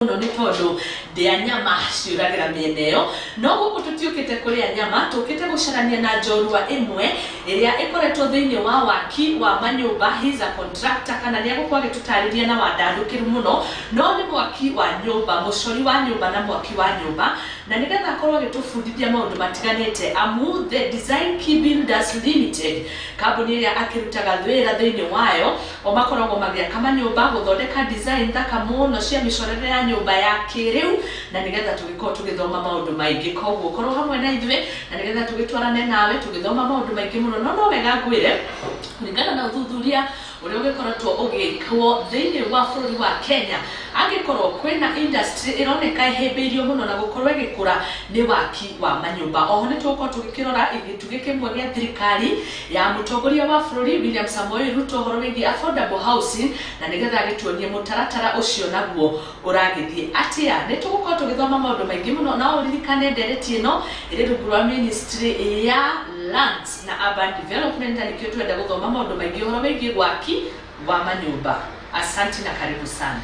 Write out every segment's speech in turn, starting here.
Mũno nĩ tondũ ndĩa nyama ciũragĩra mĩena ĩyo, no gũkũ tũtiũkĩte kũrĩa nyama, tũkĩte gũcarania na njorua ĩmwe ĩrĩa ĩkoretwo thĩinĩ wa waki wa manyũmba. He is a contractor, kana nĩ egũkorwo agĩtũtarĩria na wandandũkĩru mũno, no nĩ mwaki wa nyũmba, mũcori wa nyũmba na mwaki wa nyũmba, na nĩgetha akorwo agĩtũbundithia maũndũ matiganĩte, amu The Design Key Builders Limited, kambuni ĩrĩa akĩrutaga wĩra thĩinĩ wayo, o makoragwo magĩaka manyũmba, gũthondeka design thaka mũno cia mĩcorere ya nyũmba ya kĩrĩu, na nĩgetha tũgĩkorwo tũgĩthoma maũndũ maingĩ. Koguo korwo hamwe na ithuĩ na nĩgetha tũgĩtwarane nawe tũgĩthoma maũndũ maingĩ mũno. No wega ngwĩre, kũringana na ũthuthuria ũrĩa ũgĩkoretwo ũgĩkwo thĩinĩ wa bũrũri wa Kenya, angĩkorwo kwĩna industry ĩroneka ĩhĩmbĩirio mũno na gũkorwo ĩgĩkũra, nĩ waki wa manyũmba. Oho nĩ tũgũkorwo tũgĩkĩrora gĩtugĩ kĩmwe gĩa thirikari ya mũtongoria wa bũrũri William Samoei Ruto ũhoro wĩgiĩ affordable housing, na nĩgetha agĩtuonie mũtaratara ũcio naguo ũragĩthiĩ atĩa. Nĩ tũgũkorwo tũgĩthoma maũndũ maingĩ mũno. No ũririkane ndereti ĩno ĩrĩ rungu rwa Ministry ya Lands na Urban Development, na nĩkĩo twenda gũthoma maũndũ maingĩ ũhoro wĩgiĩ waki wa manyũmba. Asanti na karibu sana.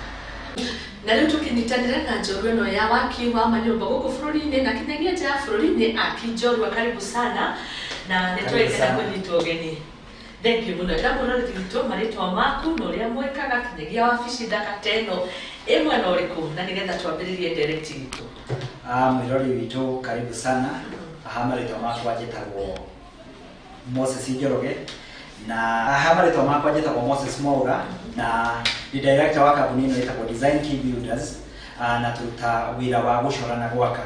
Na rĩu tũkĩnyitanĩra na njorua ĩno ya waki wa manyũmba gũkũ bũrũri-inĩ na kinyagia nja ya bũrũri, nĩ aki njorua. Karibu sana na nĩ Karibu twekena sana. Kũnyitwo ũgeni, thank you mũno. Ĩra mũroreri witũ marĩtwa maku na ũrĩa mwĩkaga, kinyagia wabici thaka ta ĩno ĩ mwena ũrĩkũ, na nĩgetha twambĩrĩrie ndereti itũ. Mwĩrori witũ, karibu sana. Aha marĩtwa makwa njĩtagwo Moses Njoroge, na aha marĩtwa makwa njĩtagwo Moses Mwaura, na ni director wa kambuni ĩno ĩtagwo Design Key Builders, na tũruta wĩra wa gũcora na gwaka.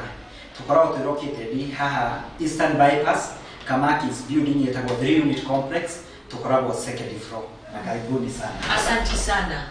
Tũkoragwo twĩ located haha Eastern Bypass, Kamakis building ĩtagwo 3 unit complex, tũkoragwo second floor, na karibuni sana. Asanti sana.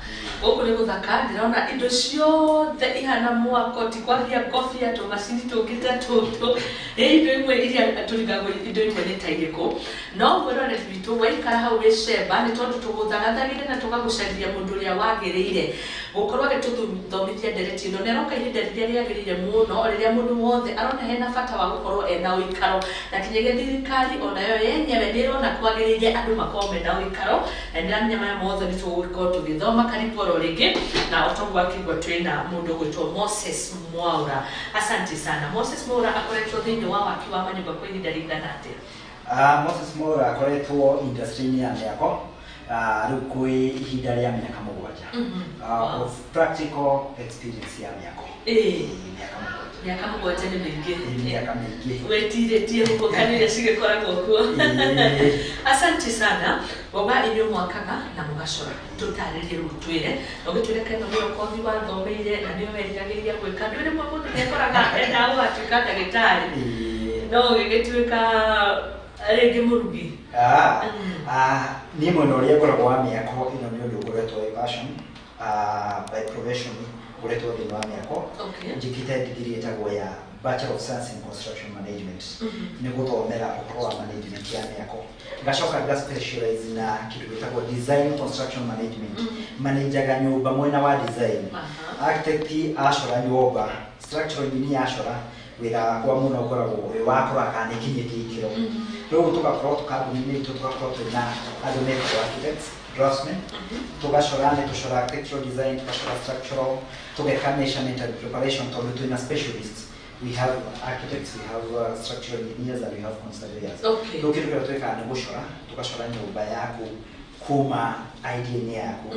Gũkũ nĩ gũthaka, ndĩrona indo ciothe ihana mwako, ti kwagia ngobia, tũmacini tũngĩ ta tũtũ, ĩ indo imwe iria tũrigagwo indo imwe nĩ ta irĩkũ. No mwĩroreri witũ, waikara hau wĩcemba, nĩ tondũ tũgũthagathagire na tũgagũcarĩria mũndũ ũrĩa wagĩrĩire gũkorwo agĩtũthomithia ndereti ĩno, na ĩroka ihinda rĩrĩa rĩagĩrĩire mũno, rĩrĩa mũndũ wothe arona hena bata wa gũkorwo ena ũikaro, na kinyagia thirikari onayo yenyewe nĩ ĩrona kwagĩrĩire andũ makorwo mena ũikaro, na nĩndĩramenya maya mothe nĩ tũgũkorwo tũgĩthoma. Karibu oro rĩngĩ. Na otoguo akĩigua, twĩna mũndũ ũgwĩtwo Moses Mwaura. Asante sana. Moses Mwaura akoretwo thĩinĩ wa waki wa manyũmba kwa ihinda rĩigana atĩa? Moses Mwaura akoretwo industry-inĩ ya mĩako rĩu kwĩ ihinda rĩa mĩaka 7 of practical experience ya mĩako. Mĩaka 7. Mĩaka 7 nĩ mĩingĩ. Ĩ, mĩaka mĩingĩ. Wĩtirĩtie gũkũ kanitha cigĩkoragwo kuo. Asante sana. Wauga inyuĩ mwakaga na mũgacora, tũtarĩrie rĩu, twĩre na ũgĩtwĩre keno nĩyo kothi wathomeire na nĩyo weriragĩria gwĩka. Ndwĩ rĩmwe mũndũ nĩakoraga endaga gũgatuĩka ndagĩtarĩ, no ũgĩgĩtuĩka rĩngĩ mũrugi. Niĩ mwena ũrĩa ngoragwo wa mĩako ĩno nĩ ũndũ ũkoretwo wĩ passion. By profession ngoretwo thĩinĩ wa mĩako. Njĩkĩte degree ĩtagwo ya Bachelor of Science in Construction Management, nĩ gũthomera ũhoro wa management ya mĩako, ngacoka nga specialize na kĩndũ gĩtagwo design construction management. Manajaga nyũmba mwena wa design. Architect acora nyũmba, structural engineer acora, wĩra wakwa mũno ũkoragwo wĩ wa kũrora kana nĩ kinyĩtie ikĩro. Rĩu tũgakorwo tũkambuni-inĩ itũ, tũgakorwo twĩna andũ metagwo architects, draftsmen, tũgacora, nĩ tũcora architectural design, tũgacora structural, tũgeka measurement and preparation, tondũ twĩna specialists. We have architects, we have structural engineers and we have surveyors. Rĩu kĩndũ kĩrĩa twĩkaga nĩ gũcora, tũgacora nyũmba yaku kuma idea-inĩ yaku.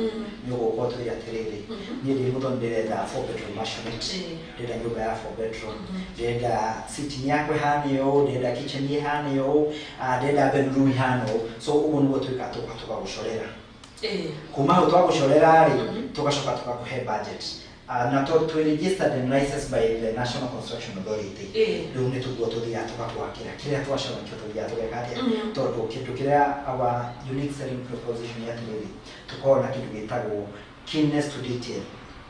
Nĩ ũgũka ũtwĩre atĩrĩrĩ, niĩ ndĩ mũthoni, ndĩrenda four bedroom maisonette, ndĩrenda nyũmba ya four bedroom, ndĩrenda sitting yakwa ĩhane ũũ, ndĩrenda kitchen ĩhane ũũ, ndĩrenda bedroom ĩhane ũũ. So ũguo nĩguo twĩkaga, tũgoka tũgagũcorera. Kuma hau twagũcorera rĩ, tũgacoka tũgakũhe budget. Na to twĩ registered and licensed by the National Construction Authority. Rĩu nĩ tũguo tũthiaga tũgakwakĩra kĩrĩa twacora, nĩkĩo tũthiaga tũgeka atĩa, tondũ kĩndũ kĩrĩa our unique selling proposition nĩ atĩrĩrĩ, tũkoragwo na kĩndũ gĩtagwo keenness to detail.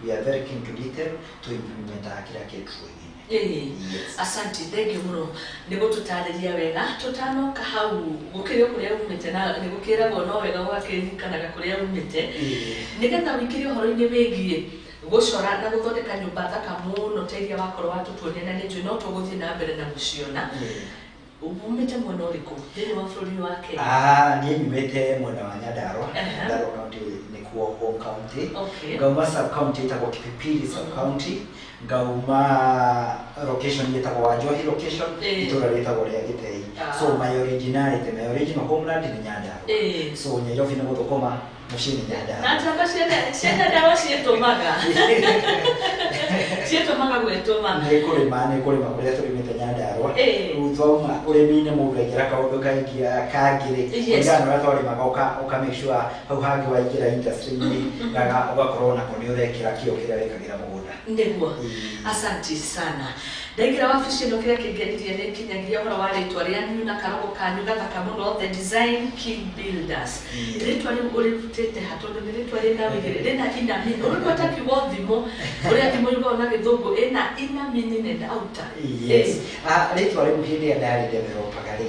We are very keen to detail to implement kĩrĩa kĩ drawing-inĩ. Yes. Asante, thank you mũno nĩ gũtũtarĩria wega. Tũtanoka hau gũkĩrĩ o kũrĩa umĩte, na nĩ gũkĩragwo no wega ũgakĩririkanaga kũrĩa umĩte, nĩgetha wĩkĩre ũhoro-inĩ wĩgiĩ gũcora na gũthondeka nyũmba thaka mũno ta iria wakorwo watũtuonia, na nĩ njũĩ no tũgũthiĩ na mbere na gũciona. Umĩte mwena ũrĩkũ thĩinĩ wa bũrũri wa Kenya? Niĩ nyumĩte mwena wa Nyandarua. Nyandarua County nĩkuo home county. Ngauma sub county ĩtagwo Kipipiri sub county, ngauma location ĩtagwo Wanjohi location, itũra rĩtagwo rĩa Gĩtei. So my originality, my original homeland nĩ Nyandarua. So Nairobi nĩ gũthũkũma, mũciĩ nĩ Nyandarua. Na njamba cia Nyandarua ciĩtũmaga. Ciĩtũmaga gwĩtũma. Nĩ kũrĩma, nĩ kũrĩma kũrĩa tũrĩmĩte Nyandarua. Rĩu twauma ũrĩmi-inĩ mũndũ aingĩra kaũndũ kangĩ rĩ, kũringana na ũrĩa twarĩmaga ũka make sure hau hangĩ waingĩra industry-inĩ, ũgakorwo nako nĩ ũrekĩra kĩo kĩrĩa wĩkagĩra mũgũnda. Nĩguo. Asante sana. Ndaingĩra wabici ĩno kĩrĩa kĩngenirie nĩ nginyagia ũhoro wa rĩtwa rĩanyu na karogo kanyu gathaka mũno, The Design King Builders. Rĩtwa rĩu ũrĩrutĩte ha tondũ nĩ rĩtwa rĩna wĩigĩrĩri, rĩna inner meaning. Ũrĩgweta kiugo thimũ, ũrĩa thimũ yugaga na gĩthũngũ ĩna inner meaning and outer. Yes. Rĩtwa rĩu hĩndĩ ĩrĩa ndarĩ developaga rĩ.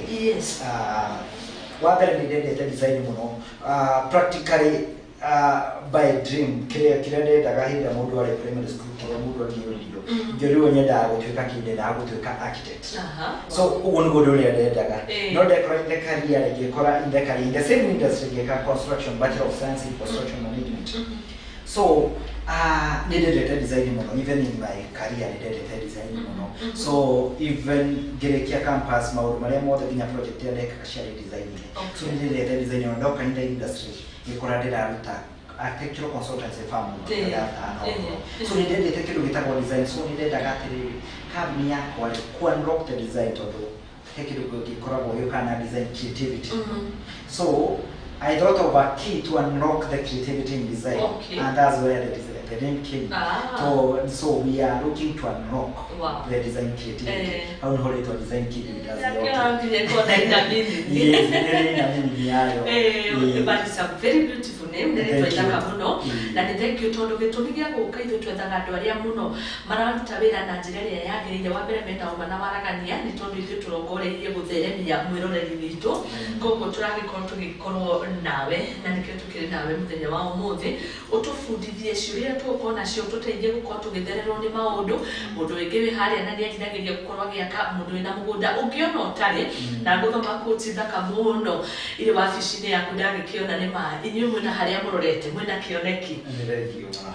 Wa mbere nĩ ndendete design mũno. Practically by dream kĩrĩa ndendaga hĩndĩ ĩrĩa mũndũ arĩ primary school, kĩrĩa mũndũ angĩũririo. Ngĩũririo nyendaga gũtuĩka kĩ, ndendaga gũtuĩka architect. So ũguo nĩguo ũndũ ũrĩa ndendaga. No ndekora in the career, ngĩkora in the career, in the same industry ngĩka construction, Bachelor of Science in Construction Management. So nĩ ndendete design mũno, even in my career nĩ ndendete design mũno. So even ngĩrĩkia campus maũndũ marĩa mothe nginya project ĩrĩa ndekaga ciarĩ design-inĩ. So nĩ ndendete design mũno, ndoka in the industry ngĩkora ndĩraruta architectural consultancy firm mũno, ndĩrarutaga na ũhoro. So nĩ ndendete kĩndũ gĩtagwo design, so nĩ ndendaga atĩrĩrĩ, kambuni yakwa rĩ, ku unlock the design tondũ he kĩndũ gĩkoragwo gĩũkaga na design creativity. So I thought of a key to unlock the creativity in design, and that's where the name came. So we are looking to unlock the design creativity. Hau nĩho rĩtwa Design King Builders rĩokire. Yes, nĩ rĩna meaning yayo. But it's a very beautiful name, nĩ rĩtwa ithaka mũno. Na nĩ thank you tondũ gĩtũmi gĩa gũka ithuĩ twethaga andũ arĩa mũno mararuta wĩra na njĩra ĩrĩa yagĩrĩire. Wa mbere mena ũma na waragania, nĩ tondũ ithuĩ tũrongoreirie gũtheremia mwĩroreri witũ. Koguo tũragĩkorwo tũgĩkorwo nawe na nĩkĩo tũkĩrĩ nawe mũthenya wa ũmũthĩ, ũtũbundithie ciũria tũgũkorwo nacio, tũteithie gũkorwo tũgĩthererwo nĩ maũndũ. Mũndũ wĩngĩ wĩ harĩa na nĩeriragĩria gũkorwo agĩaka, mũndũ wĩna mũgũnda ũngĩona ũtarĩ, na ngũthoma quotes thaka mũno irĩ wabici-inĩ yaku ndagĩkĩona nĩ ma inyuĩ mwĩna harĩa mũrorete, mwĩna kĩoneki.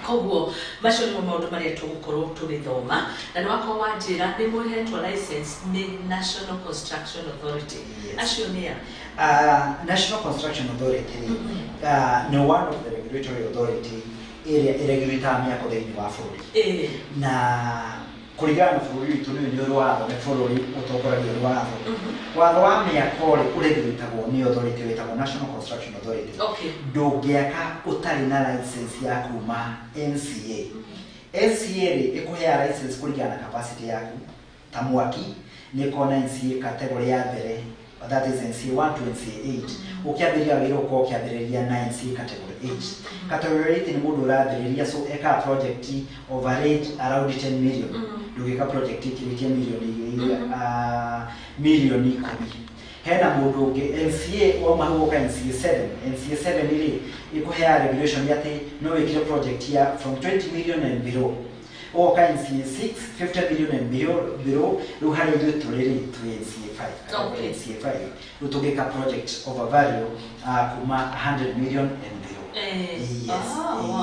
Koguo macio nĩmo maũndũ marĩa tũgũkorwo tũgĩthoma, na nĩ wakorwo wanjĩra nĩ mũhetwo license nĩ National Construction Authority. Acio nĩ a? National Construction Authority nĩ one of the regulatory authority ĩrĩa ĩregulataga mĩako thĩinĩ wa bũrũri. Na kũringana na bũrũri witũ nĩ ũrĩ watho, nĩ bũrũri ũtongoragio nĩ watho. Watho wa mĩako rĩ ũregulatagwo nĩ authority wĩtagwo National Construction Authority. Ndũngĩaka ũtarĩ na license ya kuma NCA. NCA rĩ ĩkũheaga license kũringana na capacity yaku. Ta mwaki nĩ ĩkoragwo na NCA category ya mbere, that is NCA 1 to NCA 8. Ũkĩambĩrĩria wĩra ũkorwo ũkĩambĩrĩria na NCA category 8. Category 8 nĩ mũndũ ũrambĩrĩria, so ekaga project of a rate around 10 million. Ndũngĩka project ĩkĩrĩtie milioni 10. Hena mũndũ ũngĩ NCA wauma hau ũka NCA 7. NCA 7 rĩ ĩkũheaga regulation atĩ no wĩkĩre project ya from 20 million and below. Ũgoka NCA 6, 50 million and below, rĩu harĩa ithuĩ tũrĩ rĩ twĩ NCA 5. NCA 5 rĩu tũngĩka project of a value kuma 100 million and below.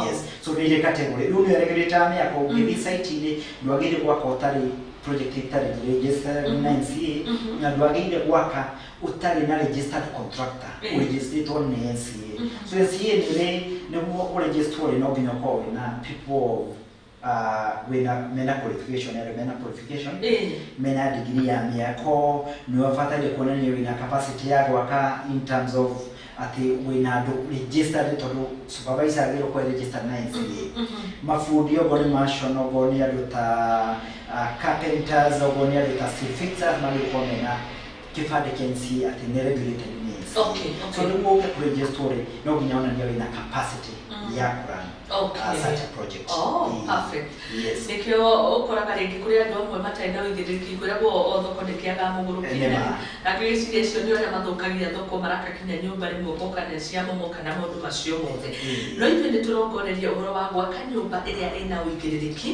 Yes. So nĩ irĩ category. Rĩu nĩyo regulator mĩako, ũngĩthiĩ site-inĩ ndwagĩrĩire gwaka ũtarĩ project ĩtarĩ registered na NCA, na ndwagĩrĩire gwaka ũtarĩ na registered contractor ũregistĩtwo nĩ NCA. So NCA nĩ nĩguo ũregistwo rĩ no nginya ũkorwo wĩna people of wĩna mena qualification, andũ mena qualification, mena degree ya mĩako, nĩ ũbataire kuonania wĩna capacity ya gwaka in terms of atĩ wĩna andũ registered, tondũ supervisor agĩrĩirwo gũkorwo registered na NCA. Mabundi okorwo nĩ mason, okorwo nĩ andũ ta carpenters, okorwo nĩ andũ ta steel fixers, magĩrĩirwo gũkorwo mena kĩbandĩ kĩa NCA atĩ nĩ regulated nĩ NCA. So nĩguo ũke kũregistwo rĩ no nginya wonanie wĩna capacity ya kũrun such a project. Oh, perfect. Yes. Nĩkĩo ũkoraga rĩngĩ kũrĩ andũ amwe matarĩ na ũigĩrĩrĩki, kwĩragwo o thoko nĩkĩagaga mũgũrũki, na ngwĩciria icio nĩ arĩa mathũkagia thoko, maraka kinya nyũmba rĩmwe ũkoka nĩ ciamomoka na maũndũ macio mothe. No ithuĩ nĩ tũrongoreria ũhoro wa gwaka nyũmba ĩrĩa ĩna ũigĩrĩrĩki.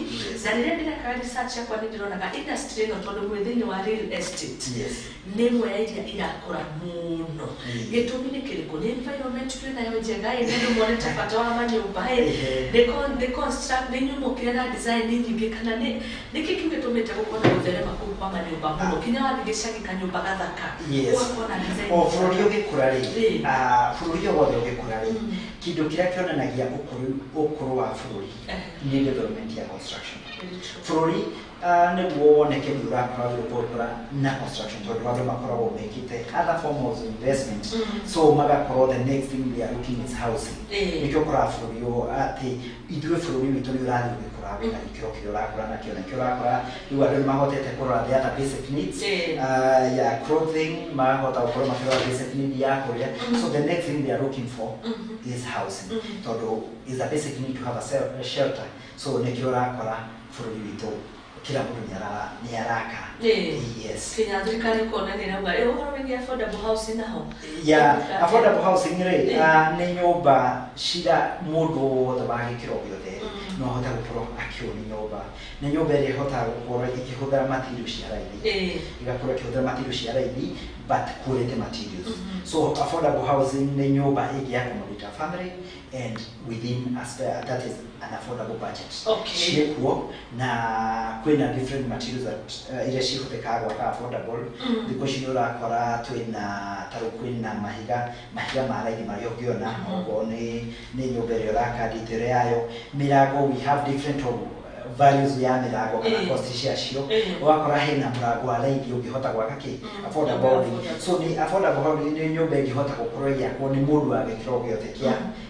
Na rĩrĩa ndĩrekaga research yakwa, nĩ ndĩronaga industry ĩno, tondũ mwĩ thĩinĩ wa real estate, nĩ ĩmwe ya iria irakũra mũno. Gĩtũmi nĩ kĩrĩkũ? Nĩ environment twĩ nayo njega ĩ, nĩ andũ monete bata wa manyũmba ĩ, nĩ construct, nĩ inyuĩ mũkĩre na design nyingĩ, kana nĩ nĩkĩ kĩu gĩtũmĩte gũkorwo na gũtherema kũu kwa manyũmba mũno, kinya wathiĩ gĩcagi kanyũmba gathaka ũgakorwo na design? O bũrũri ũgĩkũra rĩ, bũrũri o wothe ũgĩkũra rĩ, kĩndũ kĩrĩa kĩonanagia ũkũrũ wa bũrũri nĩ development ya construction. Bũrũri nĩguo woneke nĩ ũrakũra, ũgũkũra na construction, tondũ andũ makoragwo mekĩte other form of investment, so magakorwo the next thing they are looking is housing. Nĩkĩo ũkoraga bũrũri ũyũ atĩ ithuĩ bũrũri witũ nĩ ũrathiĩ ũgĩkũra wĩna gĩkĩro kĩrĩa ũrakũra nakĩo, nakĩo ũrakũra. Rĩu andũ nĩ mahotete kũrora the other basic needs ya clothing, makahota gũkorwo makĩrora basic need ya kũrĩa, so the next thing they are looking for is housing, tondũ is a basic need to have a shelter. So nĩkĩo ũrakora bũrũri witũ kila mũndũ nĩ araka. Yes. Kinya thirikari ũkona nĩ ĩrauga ũhoro wĩgiĩ affordable housing naho. Ya affordable housing rĩ, nĩ nyũmba cira mũndũ wothe wa gĩkĩro gĩothe no ahote gũkorwo akĩũni nyũmba. Nĩ nyũmba ĩrĩa ĩhotaga gũkorwo ĩkĩhũthĩra material cia raithi, ĩgakorwo ĩkĩhũthĩra material cia raithi but quality materials. So affordable housing nĩ nyũmba ĩngĩ accommodate a family and within a spare, that is an affordable budget. Ciĩkuo na kwĩna different materials that iria cihũthĩkaga gwaka affordable. Thikũ ici nĩ ũrakora twĩna, tarĩu kwĩna mahiga ma raithi marĩa ũngĩona, okorwo nĩ nyũmba ĩrĩa ũraka, detail yayo, mĩrango, we have different of values ya mĩrango kana cost ciacio. Ũgakora hena mũrango wa raithi ũngĩhota gwaka kĩ affordable housing. So nĩ affordable housing nĩ nyũmba ĩngĩhota gũkorwo ĩgĩakwo nĩ mũndũ wa gĩkĩro gĩothe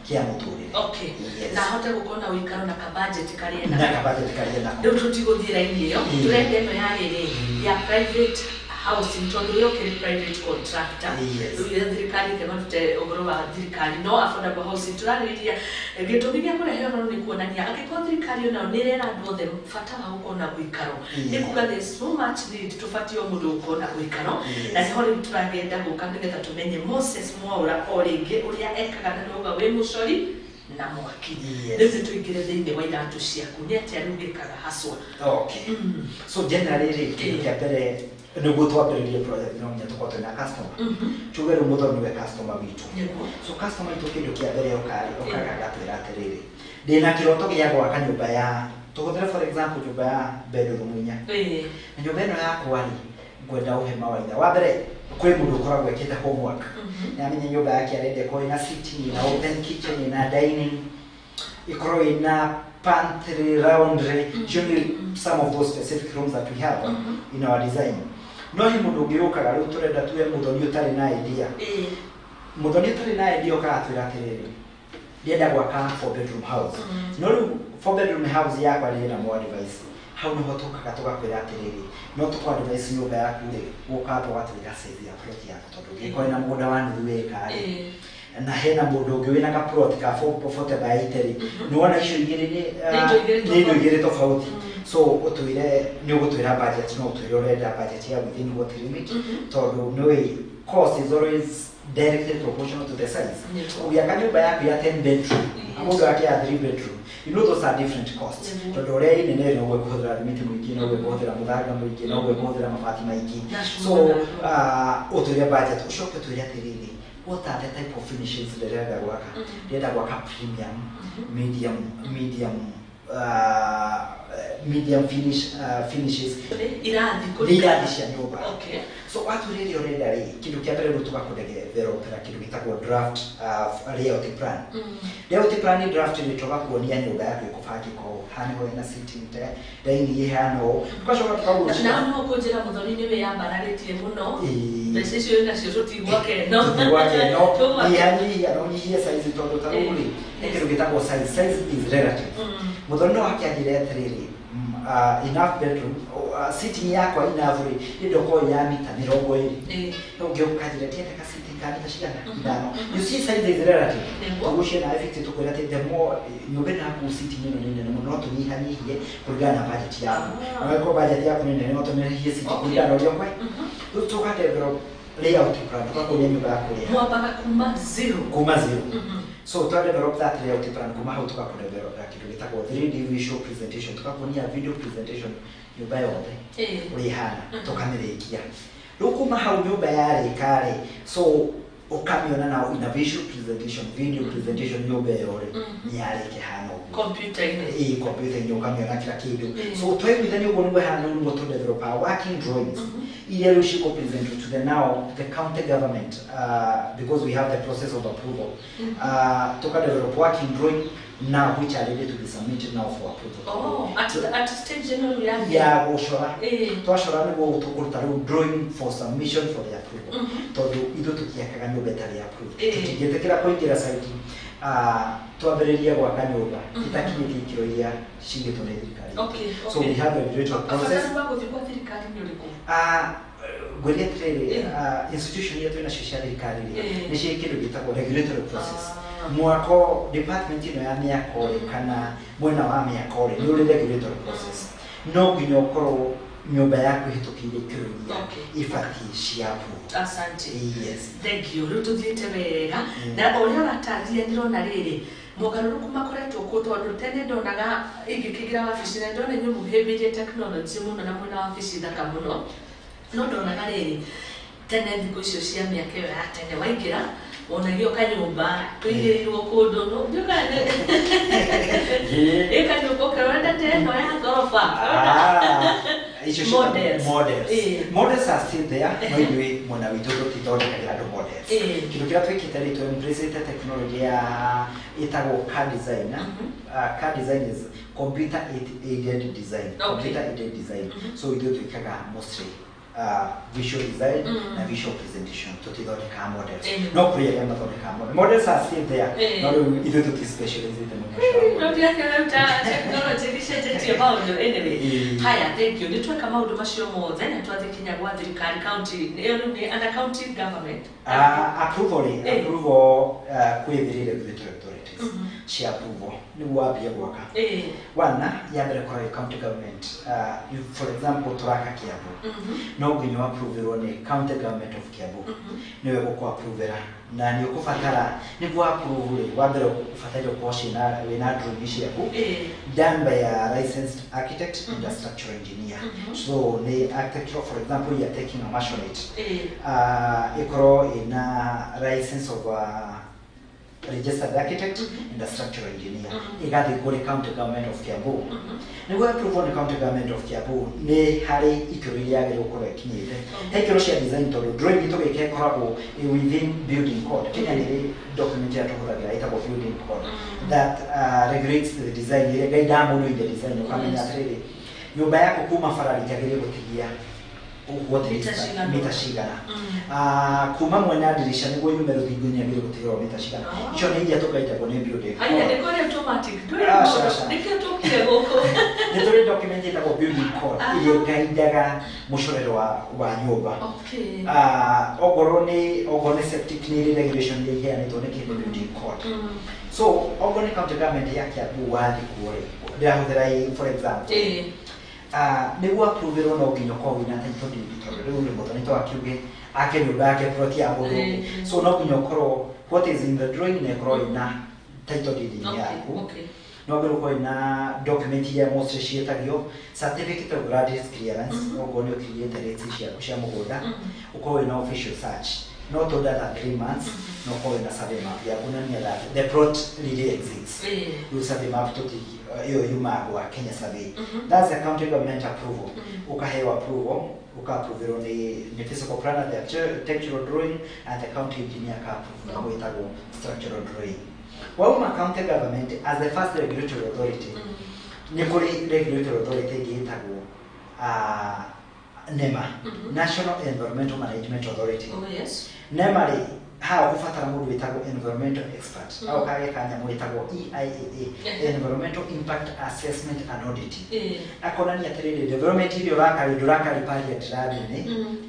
kĩa mũtũrĩre. Na ahote gũkorwo na ũikaro na kabudget karĩa na kabudget karĩa nako. Rĩu tũtigũthiĩ raini ĩyo, tũrenda ĩno ya rĩrĩ ya private housing, tondũ ĩyo kĩrĩ private contractor. Rĩu ĩrĩa thirikari ĩkemarute ũhoro wa thirikari, no affordable housing tũrarĩrĩria. Gĩtũmi gĩa kũrehe ũhoro nĩ kuonania angĩkorwo thirikari onayo nĩ ĩrera andũ othe bata wa gũkorwo na ũikaro, nĩ kuga there's so much need, tũbatiĩ o mũndũ gũkorwo na ũikaro. Na nĩho rĩu tũragenda gũka nĩgetha tũmenye Moses Mwaura o rĩngĩ ũrĩa ekaga, na nĩuga wĩ mũcori na mwaki. Rĩu nĩ tũingĩre thĩinĩ wa iratũ ciaku, nĩ atĩa rĩu wĩkaga haswa? Okay. So generally rĩ, kĩndũ kĩa mbere nĩguo twambĩrĩrie project no nginya tũkorwo twĩna customer. Tuge rĩu mũthoni nĩwe customer witũ. So customer witũ, kĩndũ kĩa mbere okaga agatwĩra atĩrĩrĩ, ndĩna kĩroto gĩa gwaka nyũmba ya, tũhũthĩre for example nyũmba ya bedroom 4, na nyũmba ĩno yakwa rĩ, ngwenda ũhe mawaitha. Wa mbere, kwĩ mũndũ ũkoragwo ekĩte homework, nĩamenya nyũmba yake arenda ĩkorwo ĩna sitting, ĩna open kitchen, ĩna dining, ĩkorwo ĩna pantry, laundry. Icio nĩ some of those specific rooms that we have in our design. No he mũndũ ũngĩ ũkaga, rĩu tũrenda tuwe mũthoni ũtarĩ na idea. Mũthoni ũtarĩ na idea ũkaga twĩra atĩrĩrĩ, ndĩrenda gwaka 4 bedroom house, no rĩu 4 bedroom house yakwa rĩ na more advice. Hau niho tũkaga tũgakwĩra atĩrĩrĩ, no tũkũ advice nyũmba yaku rĩ, ũkamba ũgatwĩra size ya plot yaku, tondũ ũngĩkorwo ĩna mũgũnda wa nuthu ĩka rĩ, na hena mũndũ ũngĩ wĩna ka plot ka 40 by 80 rĩ, nĩ wona icio igĩrĩ nĩ Nĩ indo igĩrĩ nĩ indo igĩrĩ tofauti. So ũtwĩre, nĩ ũgũtwĩra budget, no ũtwĩre ũrenda budget ya within what limit, tondũ nĩ cost is always directly proportional to the size. Ũgĩaka nyũmba yaku ya 10 bedroom na mũndũ ake ya 3 bedroom, you know those are different costs, tondũ ũrĩa inene no ũgũhũthĩra thimiti mũingĩ, no ũgũhũthĩra mũthanga mũingĩ, no ũgũhũthĩra mabati maingĩ. Na So cuma. ũtwĩre budget, ũcoke ũtwĩre atĩrĩrĩ, what are the type of finishes ndĩrenda gwaka? Ndĩrenda gwaka premium, medium finishes. Nĩ irathi. Nĩ irathi cia nyũmba. So watwĩra ĩrĩa ũrenda rĩ, kĩndũ kĩa mbere rĩu tũgakũdevelopera kĩndũ gĩtagwo draft layout plan. Layout plan draft nĩ tũgakuonia nyũmba yaku ĩkũbangĩka ũũ, haha nĩho ĩna sitting, dining ĩhana ũũ, tũgacoka tũkagũcia. Na no kũnjĩra mũthoni nĩ wĩyambararĩtie mũno, mbeca icio wĩnacio tũtigwake no. Tũtigwake no. Tũgwake. Nyihanyihia, no nyihie size, tondũ ta rĩu rĩ, nĩ kĩndũ gĩtagwo size. Size is relative. Mũthoni no akĩanjĩre atĩrĩrĩ, enough bedroom, Sitting yakwa inavu rĩ, ndĩndokorwo ya mita 20. No ngĩũkanjĩra ndienda ka sitting ka mita cigana? 5. You see, size is relative. Koguo ciana effect tũkwĩra atĩ the more nyũmba ĩno yaku sitting ĩno nĩ nene mũno, no tũnyihanyihie kũringana na budget yaku. Na angĩkorwo budget yaku nĩ nene, no tũnyihie sitting kũringana na ũrĩa ũkwe. Rĩu tũka develop layout plan, tũkakuonia nyũmba yaku ũrĩa. Mwambaga kuma zero. Kuma zero. So twa develop that layout plan, kuma hau tũgakũ develop kĩndũ gĩtagwo 3D visual presentation, tũkakuonia video presentation nyũmba yothe ũrĩa ĩhana, tũkamĩrĩkia. Rĩu kuma hau nyũmba yarĩka rĩ, so ũkamĩona now in a visual presentation, video presentation, nyũmba ĩyo rĩ nĩ yarĩka ĩhana ũguo. Computer-inĩ. Ĩĩ, computer-inĩ ũkamĩona kila kĩndũ. So twaiguithania ũguo nĩguo ĩhana, rĩu nĩguo tũ develop our working drawings iria rĩu cigũ present to the now the county government, because we have the process of approval. Tuka develop working drawing now which are ready to be submitted now for approval. Oh, at stage ĩno rĩu ya Ya gũcora. Twacora nĩguo tũkũruta rĩu drawing for submission for the approval, tondũ ithuĩ tũtiakaga nyũmba ĩtarĩ approved. Tũtingĩtĩkĩra kũingĩra site, twambĩrĩrie gwaka nyũmba ĩtakinyĩtie ikĩro iria cigĩtwo nĩ thirikari. So we have a regulatory process. Bata wa gũthiĩ kwa thirikari nĩ ũrĩkũ? Ngwĩre atĩrĩrĩ, institution iria twĩnacio cia thirikari rĩ, nĩ ciĩ kĩndũ gĩtagwo regulatory process. Mwako department ĩno ya mĩako rĩ, kana mwena wa mĩako rĩ, nĩ ũrĩ regulatory process. No nginya ũkorwo nyũmba yaku ĩhĩtũkĩire ikĩro iria ibatiĩ cia approval. Asante. Yes. Thank you. Rĩu tũthiĩte wega na ũrĩa ũratarĩria, ndĩrona rĩrĩ mogarũrũku makoretwo kuo, tondũ tene ndonaga ingĩkĩingĩra wabici, na ndona inyuĩ mũhĩmbĩirie tekinoronjĩ mũno na mwena wabici thaka mũno, no ndonaga rĩrĩ tene thikũ icio cia mĩaka ĩyo ya tene, waingĩra wonagio kanyũmba tũigĩrĩirwo kũndũ, no ndiũĩ ĩ kanyũmba ũkĩrora ta ĩno ya ngoroba. Ah, icio ciĩtagwo Models. Models. Models are still there, no ithuĩ mwena witũ tũtithondekagĩra andũ models. Kĩndũ kĩrĩa twĩkĩte rĩ, tũ-embrace technology ya ĩtagwo CAD design. CAD design is computer aided design. Computer aided design. So ithuĩ twĩkaga mostly visual design na visual presentation, tũtithondekaga models. No kũrĩ arĩa mathondekaga models. Models are still there, no rĩu ithuĩ tũti-specialize mũno ũcio wa No models. ndiakĩona ta tekinoronjĩ gĩcenjetie maũndũ. Anyway, haya, thank you. Nĩ tweka maũndũ macio mothe na twathiĩ kinya gwa thirikari, county ĩyo rĩu nĩ under county government. Approval rĩ, approval, kwĩ three regulatory authorities cia approval nĩguo wambie gwaka. One ya mbere korwo county government. If, for example, tũraka Kiambu, no nginya approverwo nĩ county government of Kiambu, nĩwe gũkũ-approvera, na nĩ ũkũbatara nĩguo approve rĩ, wa mbere ũbataire ũkorwo wĩna drawing ciaku done by a licensed architect and a structural engineer. So nĩ architectural, for example, you are taking a maisonette, ĩkorwo ĩna license of a registered architect and a structural engineer, ĩgathiĩ kũrĩ county government of Kiambu nĩguo approve nĩ county government of Kiambu. Nĩ harĩ ikĩro iria yagĩrĩirwo gũkorwo ĩkinyĩte. He ikĩro cia design, tondũ drawing tũgĩka ĩkoragwo ĩ within building code. Kenya nĩ ĩrĩ document ĩrĩa tũhũthagĩra ĩtagwo building code that regulates the design, ĩrĩa guide mũno in the design, ũkamenya atĩrĩrĩ, nyũmba yaku kuma bara ndĩagĩrĩire gũtigia ũguo Mita cigana. Mita cigana. Ah, kuma mwena ndirisha nĩguo yume rũthingo nĩ gũtigĩrwo mita cigana. Icio nĩ iria tũgaitagwo nĩ building Haya, code. nĩ kũrĩ automatic ndũrĩ Ah, maũndũ sure, sure. nĩkĩo tũkire gũkũ. Nĩ tũrĩ document ĩtagwo building code ĩrĩa ĩgaidaga mũcorero wa nyũmba. Ah, okorwo nĩ septic, nĩ ĩrĩ regulation iria iheanĩtwo nĩ kĩndũ building code. So okorwo nĩ county government ya Kiambu wathiĩ kuo rĩ, ndĩrahũthĩra for example, nĩguo approverwo no nginya ũkorwo wĩna title deed, tondũ rĩu nĩ mũthoni to akiuge ake nyũmba yake plot ya mũndũ ũngĩ. So no nginya ũkorwo what is in the drawing na ĩkorwo ĩna title deed yaku. No nginya ũkorwo ĩna document iria mostly ciĩtagio certificate of land clearance, okorwo nĩ ũkinyĩte rates ciaku cia mũgũnda, ũkorwo wĩna official search not older than 3 months, na ũkorwo wĩna survey map ya kuonania that the plot really exists. Rĩu survey map tũti ĩyo yumaga gwa Kenya Survey. That's the county government approval. Ukaheo approval, uka-approverwo nĩ physical planner, the architectural drawing, and the county engineer ka-approve na gwĩtagwo structural drawing. Wauma county government as the first regulatory authority, nĩ kũrĩ regulatory authority ĩngĩ ĩtagwo NEMA, National Environmental Management Authority. Oh, yes. NEMA rĩ, Ha ũgũbatara mũndũ wĩtagwo environmental expert, au kage kanyamũ wĩtagwo EIAA, Environmental Impact Assessment and Audit. Akonania atĩrĩrĩ, development iria ũraka rĩ, ndũraka riparian land-inĩ.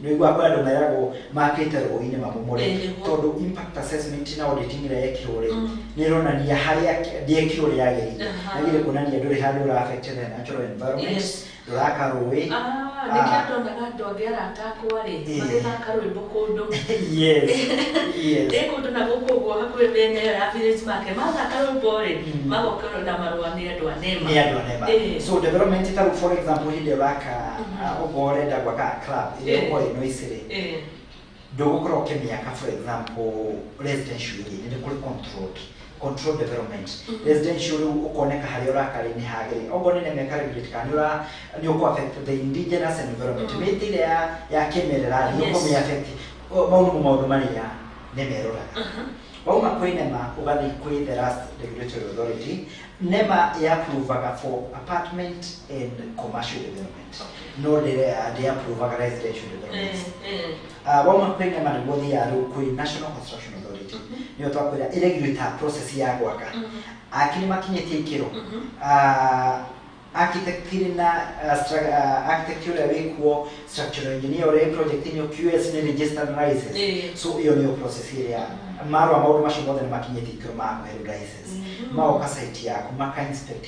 Nĩ ũiguaga kwĩ andũ meragwo makĩte rũĩ-inĩ mamomore, tondũ impact assessment na auditing ĩrĩa yekirwo rĩ, nĩ ĩronania harĩa ndĩekirwo ũrĩa yagĩrĩire. Yagĩrĩire kuonania ndũrĩ handũ ũra affect the natural environment, ndũraka rũĩ. Ah, nĩkĩo ndonaga andũ angĩ arata akwa rĩ, magĩthaka rwĩmbo kũndũ. Yes. Ndĩ kũndũ na gũkũ ũguo hakuhĩ mĩena ĩyo ya Village Market, mathaka rwĩmbo rĩ, magokerwo na marũa nĩ andũ a NEMA. Nĩ andũ a NEMA. So development ta rĩu, for example, hĩndĩ ĩrĩa ũraka, ũguo ũrenda gwaka club ĩrĩa ĩkorwo ĩ noisy rĩ, ndũgũkorwo ũkĩmĩaka, for example, residential area. Nĩ kũrĩ controlled development. Residential rĩu ũkoneka harĩa ũraka rĩ nĩ hagĩrĩire, okorwo nĩ NEMA ĩkaregulate kana nĩ ũra nĩ ũkũ affect the indigenous environment, mĩtĩ ĩrĩa ya kĩmerera nĩ ũkũmĩ affect. Mau nĩmo maũndũ marĩa NEMA ĩroraga. Wauma kwĩ NEMA, ũgathiĩ kwĩ the last regulatory authority. NEMA ĩapprovaga for apartment and commercial development, no ndĩ approvaga residential developments. Wauma kwĩ NEMA nĩguo ũthiaga rĩu kwĩ National Construction Authority. Nĩyo twakwĩra ĩregulate process ya gwaka, aki nĩ makinyĩtie ikĩro, architect na architect ũrĩa wĩkuo, structural engineer ũrĩa wĩ project-inĩ, QS nĩ registered license. So ĩyo nĩyo process ĩrĩa marũa maũndũ macio mothe nĩ makinyĩtie ikĩro ma kũherwo license. Magoka site yaku, maka inspect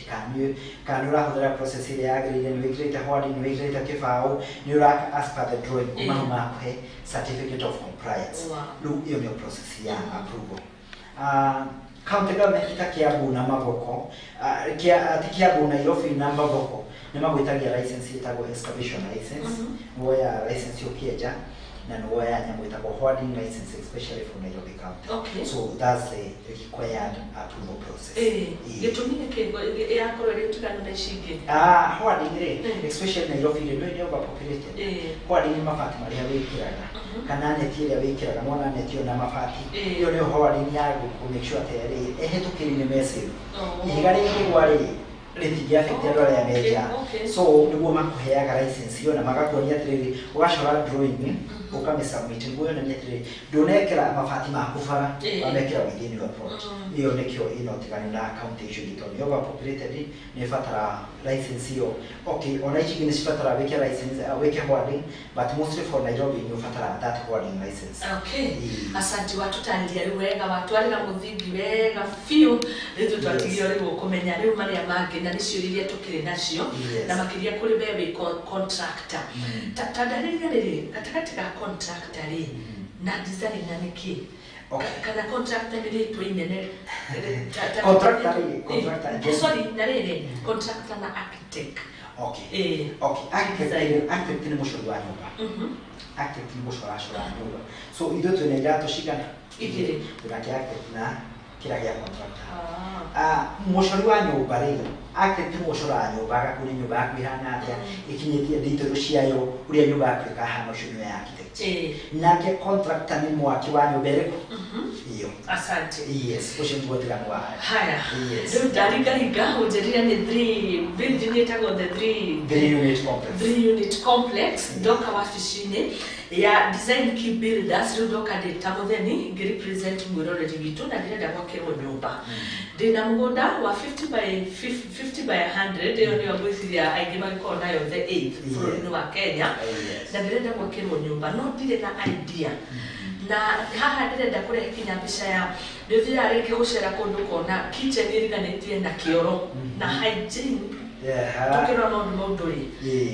kana nĩ ũrahũthĩra process ĩrĩa yagĩrĩire, nĩ wĩkĩrĩte hoarding, nĩ wĩkĩrĩte kĩbaũ, nĩ ũraka as per the drawing. Kuma hau makũhe certificate of compliance. Rĩu ĩyo nĩyo process ya approval. County government ta Kiambu na Mavoko, ti Kiambu, Nairobi na Mavoko, nĩ magwĩtagia license ĩtagwo excavation license. Woya license ũkĩenja na nĩ woya nyamũ ĩtagwo hoarding license, especially for Nairobi County. So that's the required approval process. Gĩtũmi nĩ kĩ yakorwo ĩrĩ ũtiganu na ici ingĩ? Ah, hoarding rĩ, especially Nairobi rĩ, nĩ overpopulated. Hoarding nĩ mabati marĩa wĩkĩraga kana neti ĩrĩa wĩkĩraga, nĩwona neti ĩyo na mabati, ĩyo nĩyo hoarding ya gũ make sure atĩ rĩ ehĩtũkĩri nĩ me safe. Ihiga rĩngĩgwa rĩ, rĩtingĩ affect andũ arĩa me nja. So nĩguo makũheaga license ĩyo na magakuonia atĩrĩrĩ, ũgacora drawing, ũkamĩsubmit nĩguo yonanie atĩrĩrĩ, ndũnekĩra mabati maku bara, wamekĩra within your plot. Ĩyo nĩkĩo ĩna ũtiganu na county icio ingĩ, tondũ nĩ overpopulated, nĩ ĩbatara license ĩyo. Okay, ona ici ingĩ nĩ cibatara wĩke license, wĩke hoarding, but mostly for Nairobi nĩ ũbatara that hoarding license. Asante, watũtarĩria rĩu wega, watwarĩra mũthingi wega biũ. Rĩu twatigio rĩu kũmenya rĩu marĩa mangĩ na nĩ ciũria iria tũkĩrĩ nacio, na makĩria kũrĩ we wĩ contractor. Ta ndarĩria rĩrĩ, gatagatĩ ga contractor rĩ na designer nĩ kĩ? Kana contractor nĩ rĩtwa inene? Contractor rĩ, contractor Sorry, na rĩrĩ, contractor na architect. Okay, architect, architect nĩ mũcori wa nyũmba. Architect nĩ gũcoracora nyũmba. So ithuĩ twĩna iratũ cigana? Igĩrĩ. Twĩna kĩa architect na kĩrĩa gĩa contractor. Ah, mũcori wa nyũmba rĩ, architect nĩ gũcoraga nyũmba, agakuonia nyũmba yaku ĩhana atĩa, ĩkinyĩtie detail ciayo, ũrĩa nyũmba yaku ĩkahana, ũcio nĩwe architect. Nake contractor nĩ mwaki wa nyũmba ĩrĩkũ ĩyo. Asante. Yes, ũcio nĩguo ũtiganu wa. Haya, rĩu ndaringaringa ũnjĩrire nĩ three building ĩtagwo the three Three unit complex. Three unit complex. Ndoka wabici-inĩ ya Design Key Builders. Rĩu ndoka ndĩ ta mũtheni ngĩrepresent mwĩroreri witũ na ndĩrenda gwakĩrwo nyũmba. Ndĩna mũgũnda wa 50 by 50 by 100, ĩyo nĩyo ngwĩciria aingĩ magĩkorwo nayo the eighth bũrũri-inĩ wa Kenya. Na ndĩrenda gwakĩrwo nyũmba no ndirĩ na idea, na haha ndĩrenda kũrehe kinya mbica ya nĩ ũthiaga rĩngĩ gũcera kũndũ ũkona kitchen ĩriganĩtie na kĩoro na hygiene. Tũkĩrora maũndũ maũndũ rĩ,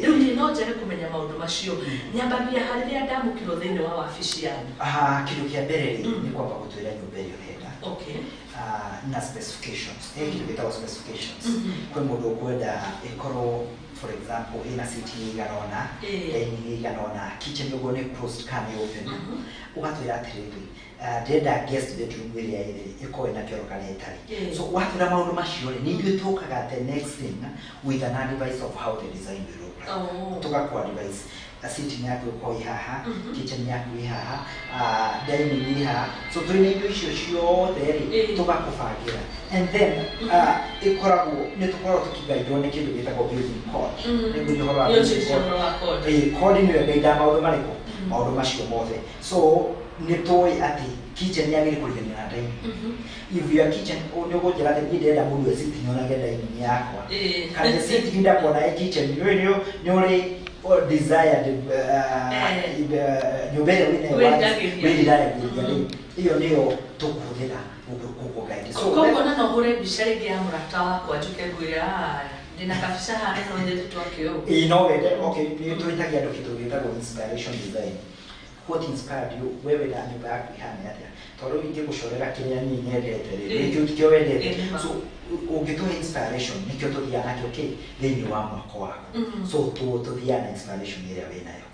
rĩu niĩ no njage kũmenya maũndũ macio. Nyambagia harĩrĩa ndamũkĩrwo thĩinĩ wa wabici yanyu. Ah, kĩndũ kĩa mbere rĩ, nĩ kwamba gũtwĩra nyũmba ĩrĩa ũrenda. Ah, na specifications, he kĩndũ gĩtagwo specifications. Kwĩ mũndũ ũkwenda ĩkorwo, for example, ĩna seating ĩigana ũna, dining ĩigana ũna, kitchen ũguo nĩ closed kana nĩ open. Ũgatwĩra atĩrĩrĩ, ah, ndĩrenda guest bedroom ĩrĩa ĩrĩ ĩkorwo ĩna kĩoro kana ĩtarĩ. So watwĩra maũndũ macio rĩ, nĩ ithuĩ tũkaga the next thing with an advice of how the design will look like. Tũgakũ advice seating yaku ĩkorwo ĩ haha, kitchen yaku ĩ haha, ah, dining ĩ haha. So twĩna indo icio ciothe rĩ, tũgakũbangĩra, and then ĩkoragwo nĩ tũkoragwo tũkĩgaidwo nĩ kĩndũ gĩtagwo building code. Nĩguo ũhoro wa Nĩ building ũnjĩtie code. ũhoro wa code. Code nĩyo ĩgaidaga maũndũ marĩkũ, maũndũ macio mothe. So Nĩ tũĩ atĩ kitchen yagĩrĩire kũrigania na dining. If your kitchen nĩ ũgũnjĩra atĩ niĩ ndĩrenda mũndũ e sitting onage dining yakwa, kana sitting ndakuona e kitchen, nĩ nĩ ũrĩ desired nyũmba ĩrĩa wĩnayo wĩriragĩria rĩ, ĩyo nĩyo tũkũhũthĩra gũkũ guide. So koguo na no hũre mbica rĩngĩ ya mũrata wakwa njuke ngwĩre, "Ah, ndĩna kabica haha no nyende twake ũũ." Ĩĩ, no wende. Okay, nĩ twĩtagia andũ kĩndũ gĩtagwo inspiration design. What inspired you? Wewe na nyũmba yaku ihana atĩa? Tondũ ingĩgũcorera kĩrĩa niĩ nyendete rĩ, nĩkĩo tikĩo wendete. So ũngĩtũhe inspiration, nĩkĩo tũthiaga nakĩo kĩ thĩinĩ wa mwako waku. So tũthiaga na inspiration ĩrĩa wĩnayo.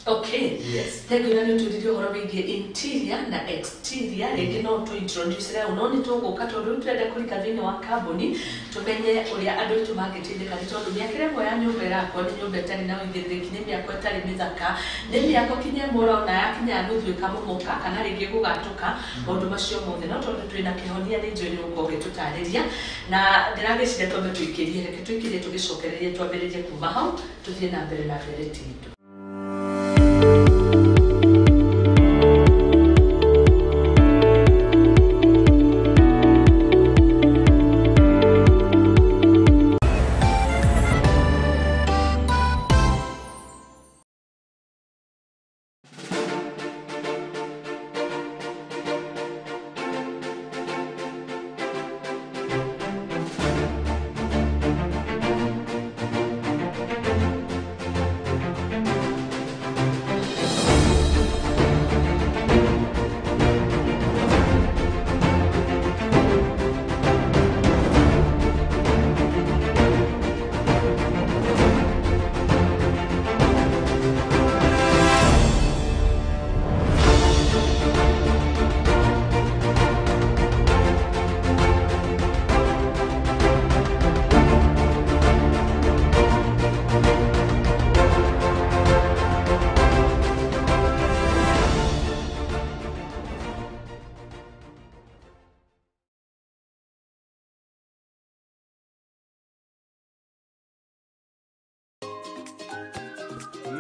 Yes. Thank you, na nĩ ũtwĩrire ũhoro wĩgiĩ interior na exterior. Rĩngĩ no tũ introduce rĩu, no nĩ tũgũka tondũ rĩu tũrenda kũrika thĩinĩ wa kambuni tũmenye ũrĩa andũ aitũ mangĩteithĩka, nĩ tondũ mĩakĩre ĩmwe ya nyũmba ĩrakwo nĩ nyũmba ĩtarĩ na ũigĩrĩrĩki, nĩ mĩako ĩtarĩ mĩthaka, nĩ mĩako kinya ĩmwe ũrona yakinya nuthu ĩkamomoka kana rĩngĩ gũgatũka, maũndũ macio mothe. No tondũ twĩna kĩhonia, nĩ njũĩ nĩ gũkorwo ũgĩtũtarĩria, na ndĩragĩciria twambe tũikĩrie, reke tũikĩrie, tũgĩcokererie, twambĩrĩrie kuma hau tũthiĩ na mbere na ndereti itũ.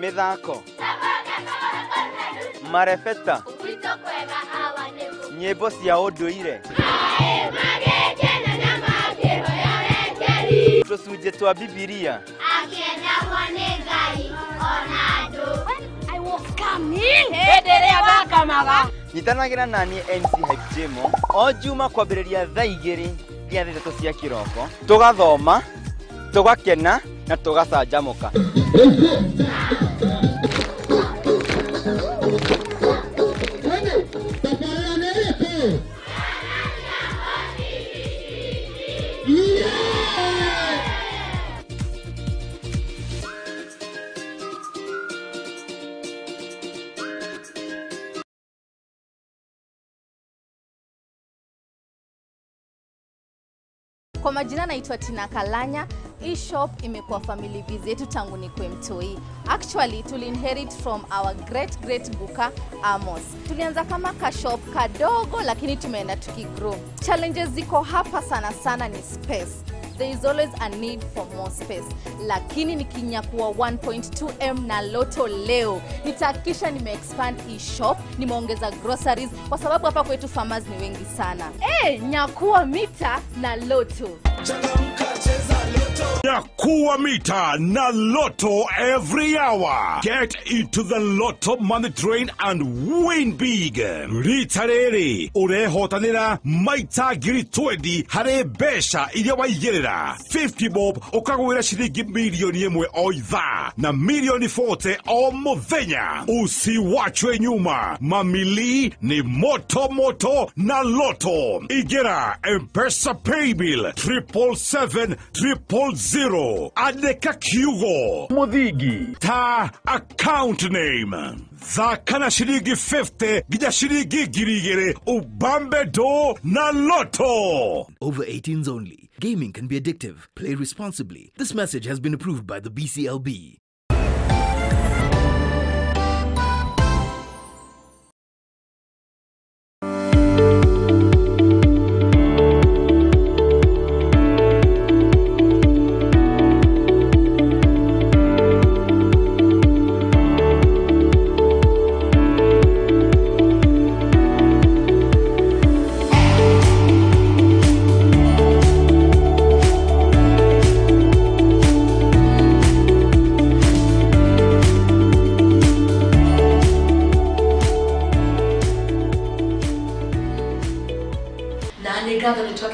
Mĩthako, marebeta, nyĩmbo cia ũndũire, tũcunjĩ twa Bibilia. Hĩndĩ ĩrĩa ndakamaga. Nyitanagĩra naniĩ MC Hype Jemo o juma kwambĩrĩria thaa 2 nginya thaa 3 cia kĩroko, tũgathoma, tũgakena na tũgacanjamũka. Kwa majina naitwa Tina Kalanya. Hii shop imekuwa family biz yetu tangu nikuwe mtoi. Actually, tuli inherit from our great great guka Amos. Tulianza kama ka shop kadogo, lakini tumeenda tukigrow. Challenges ziko hapa sana sana ni space. There is always a need for more space. Lakini nikinyakua 1.2M na Lotto leo, nitahakikisha nime-expand hii shop, nimeongeza groceries, kwa sababu hapa kwetu farmers ni wengi sana. Nyakua mita na Lotto. Nyakua mita na Lotto every hour. Get into the Lotto money train and win big. Rita rĩrĩ ũrehotanĩra maita 20,000 harĩ mbeca iria waigĩrĩra. 50 bob ũkagwĩra ciringi 1 million o ithaa na 40 million o mũthenya. Usiwachwe nyuma, mamili ni moto moto na Lotto. Ingĩra M-Pesa paybill 777 000, andĩka kiugo Muthingi ta account name, thaka na ciringi 50 nginya ciringi 2,000, ubambe do na Lotto. Over 18s only. Gaming can be addictive. Play responsibly. This message has been approved by the BCLB.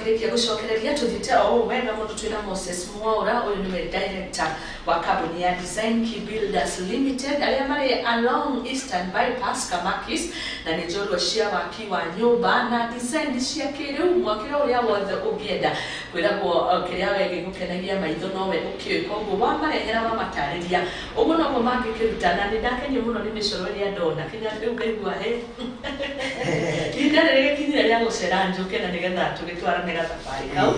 Twakĩrĩkia gũcokereria tũthiĩte o ũũ wega mũno twĩna Moses Mwaura, ũyũ nĩwe director wa kambuni ya Design Key Builders Limited arĩa marĩ along Eastern Bypass Kamakis, na nĩ njorua cia waki wa nyũmba na design cia kĩrĩu, mwakĩre ũrĩa wothe ũngĩenda. Kwĩragwo kĩrĩa we gĩgũkenagia maitho nowe ũkĩũĩ, koguo wamarehera wamatarĩria ũguo noguo mangĩkĩruta. Na nĩ ndakenio mũno nĩ mĩcoro ĩrĩa ndona kinya rĩu ngaigua he ihinda rĩrĩ gĩkinyire rĩa gũcera njũke na nĩgetha tũgĩtwarane gathabarĩ kau,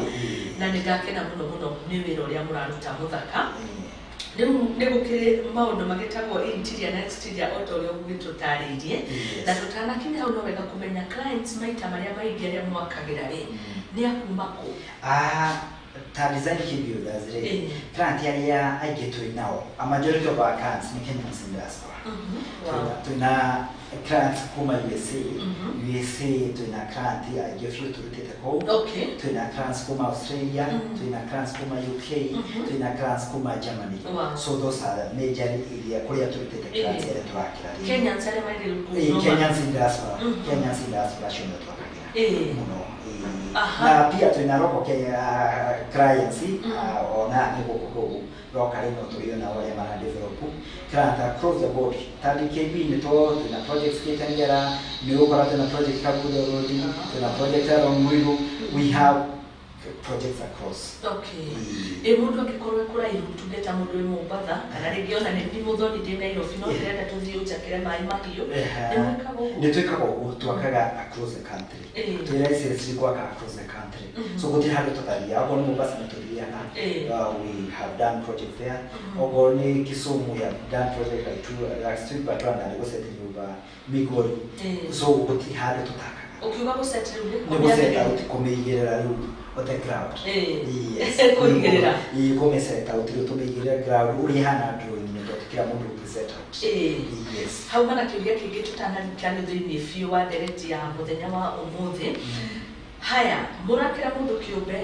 na nĩ ndakena mũno mũno nĩ wĩra ũrĩa mũraruta mũthaka. Rĩu nĩ gũkĩrĩ maũndũ magĩtagwo interior na exterior o ta ũrĩa ũgũgĩtũtarĩirie, na tũtanakinya hau no wega kũmenya clients maita marĩa maingĩ arĩa mwakagĩra rĩ nĩ akuma kũ? Ta Design Key Builders rĩ, client arĩa aingĩ twĩ nao, a majority of our clients nĩ Kenyans in diaspora. Twĩna clients kuma USA, USA twĩna client aingĩ biũ tũrutĩte kũu. Twĩna clients kuma Australia, twĩna clients kuma UK, twĩna clients kuma Germany. So those are the major area kũrĩa tũrutĩte clients arĩa tũrakĩra rĩ. Kenyans arĩa marĩ kũu. Kenyans in diaspora, Kenyans in diaspora acio nĩo twakagĩra mũno. Na pia twĩna local clients ona nĩ gũkũ kũu locally no tũrĩ ona arĩa mara develop client across the board. Ta DKB nĩ twĩna projects Kitengela, nĩ ũgũkora twĩna project Kagudo Road, twĩna project along Ruiru, we have projects across. Okay. Mũndũ angĩkorwo kũraihu tuge ta mũndũ wĩ Mombatha kana rĩngĩ ona nĩ mũthoni ndĩ Nairobi no ndĩrenda tũthiĩ ũnjakĩre maĩ mahiũ, nĩ mwĩkaga ũguo? Nĩ twĩkaga ũguo, twakaga across the country. Twĩ licensed gwaka across the country. So gũtirĩ handũ tũtathiaga. Okorwo nĩ Mombasa nĩ tũthiaga. We have done project there. Okorwo nĩ Kisumu we have done project like two last week, but one gũceti nyũmba Migori. So gũtirĩ handũ tũtakaga. Ũkiuga gũceti rĩu nĩ gũceta out, kũmĩigĩrĩra rĩu on the ground. Yes. Kũigĩrĩra. Kũmĩceta out rĩu tũmĩigĩrĩre ground ũrĩa ĩhana drawing nĩ tondũ kila mũndũ ũngĩ out. Yes. Hau mana kĩũria kĩngĩ tũtanarikana thĩinĩ biũ wa ndereti ya mũthenya wa ũmũthĩ. Haya, mũrakĩra mũndũ kĩũmbe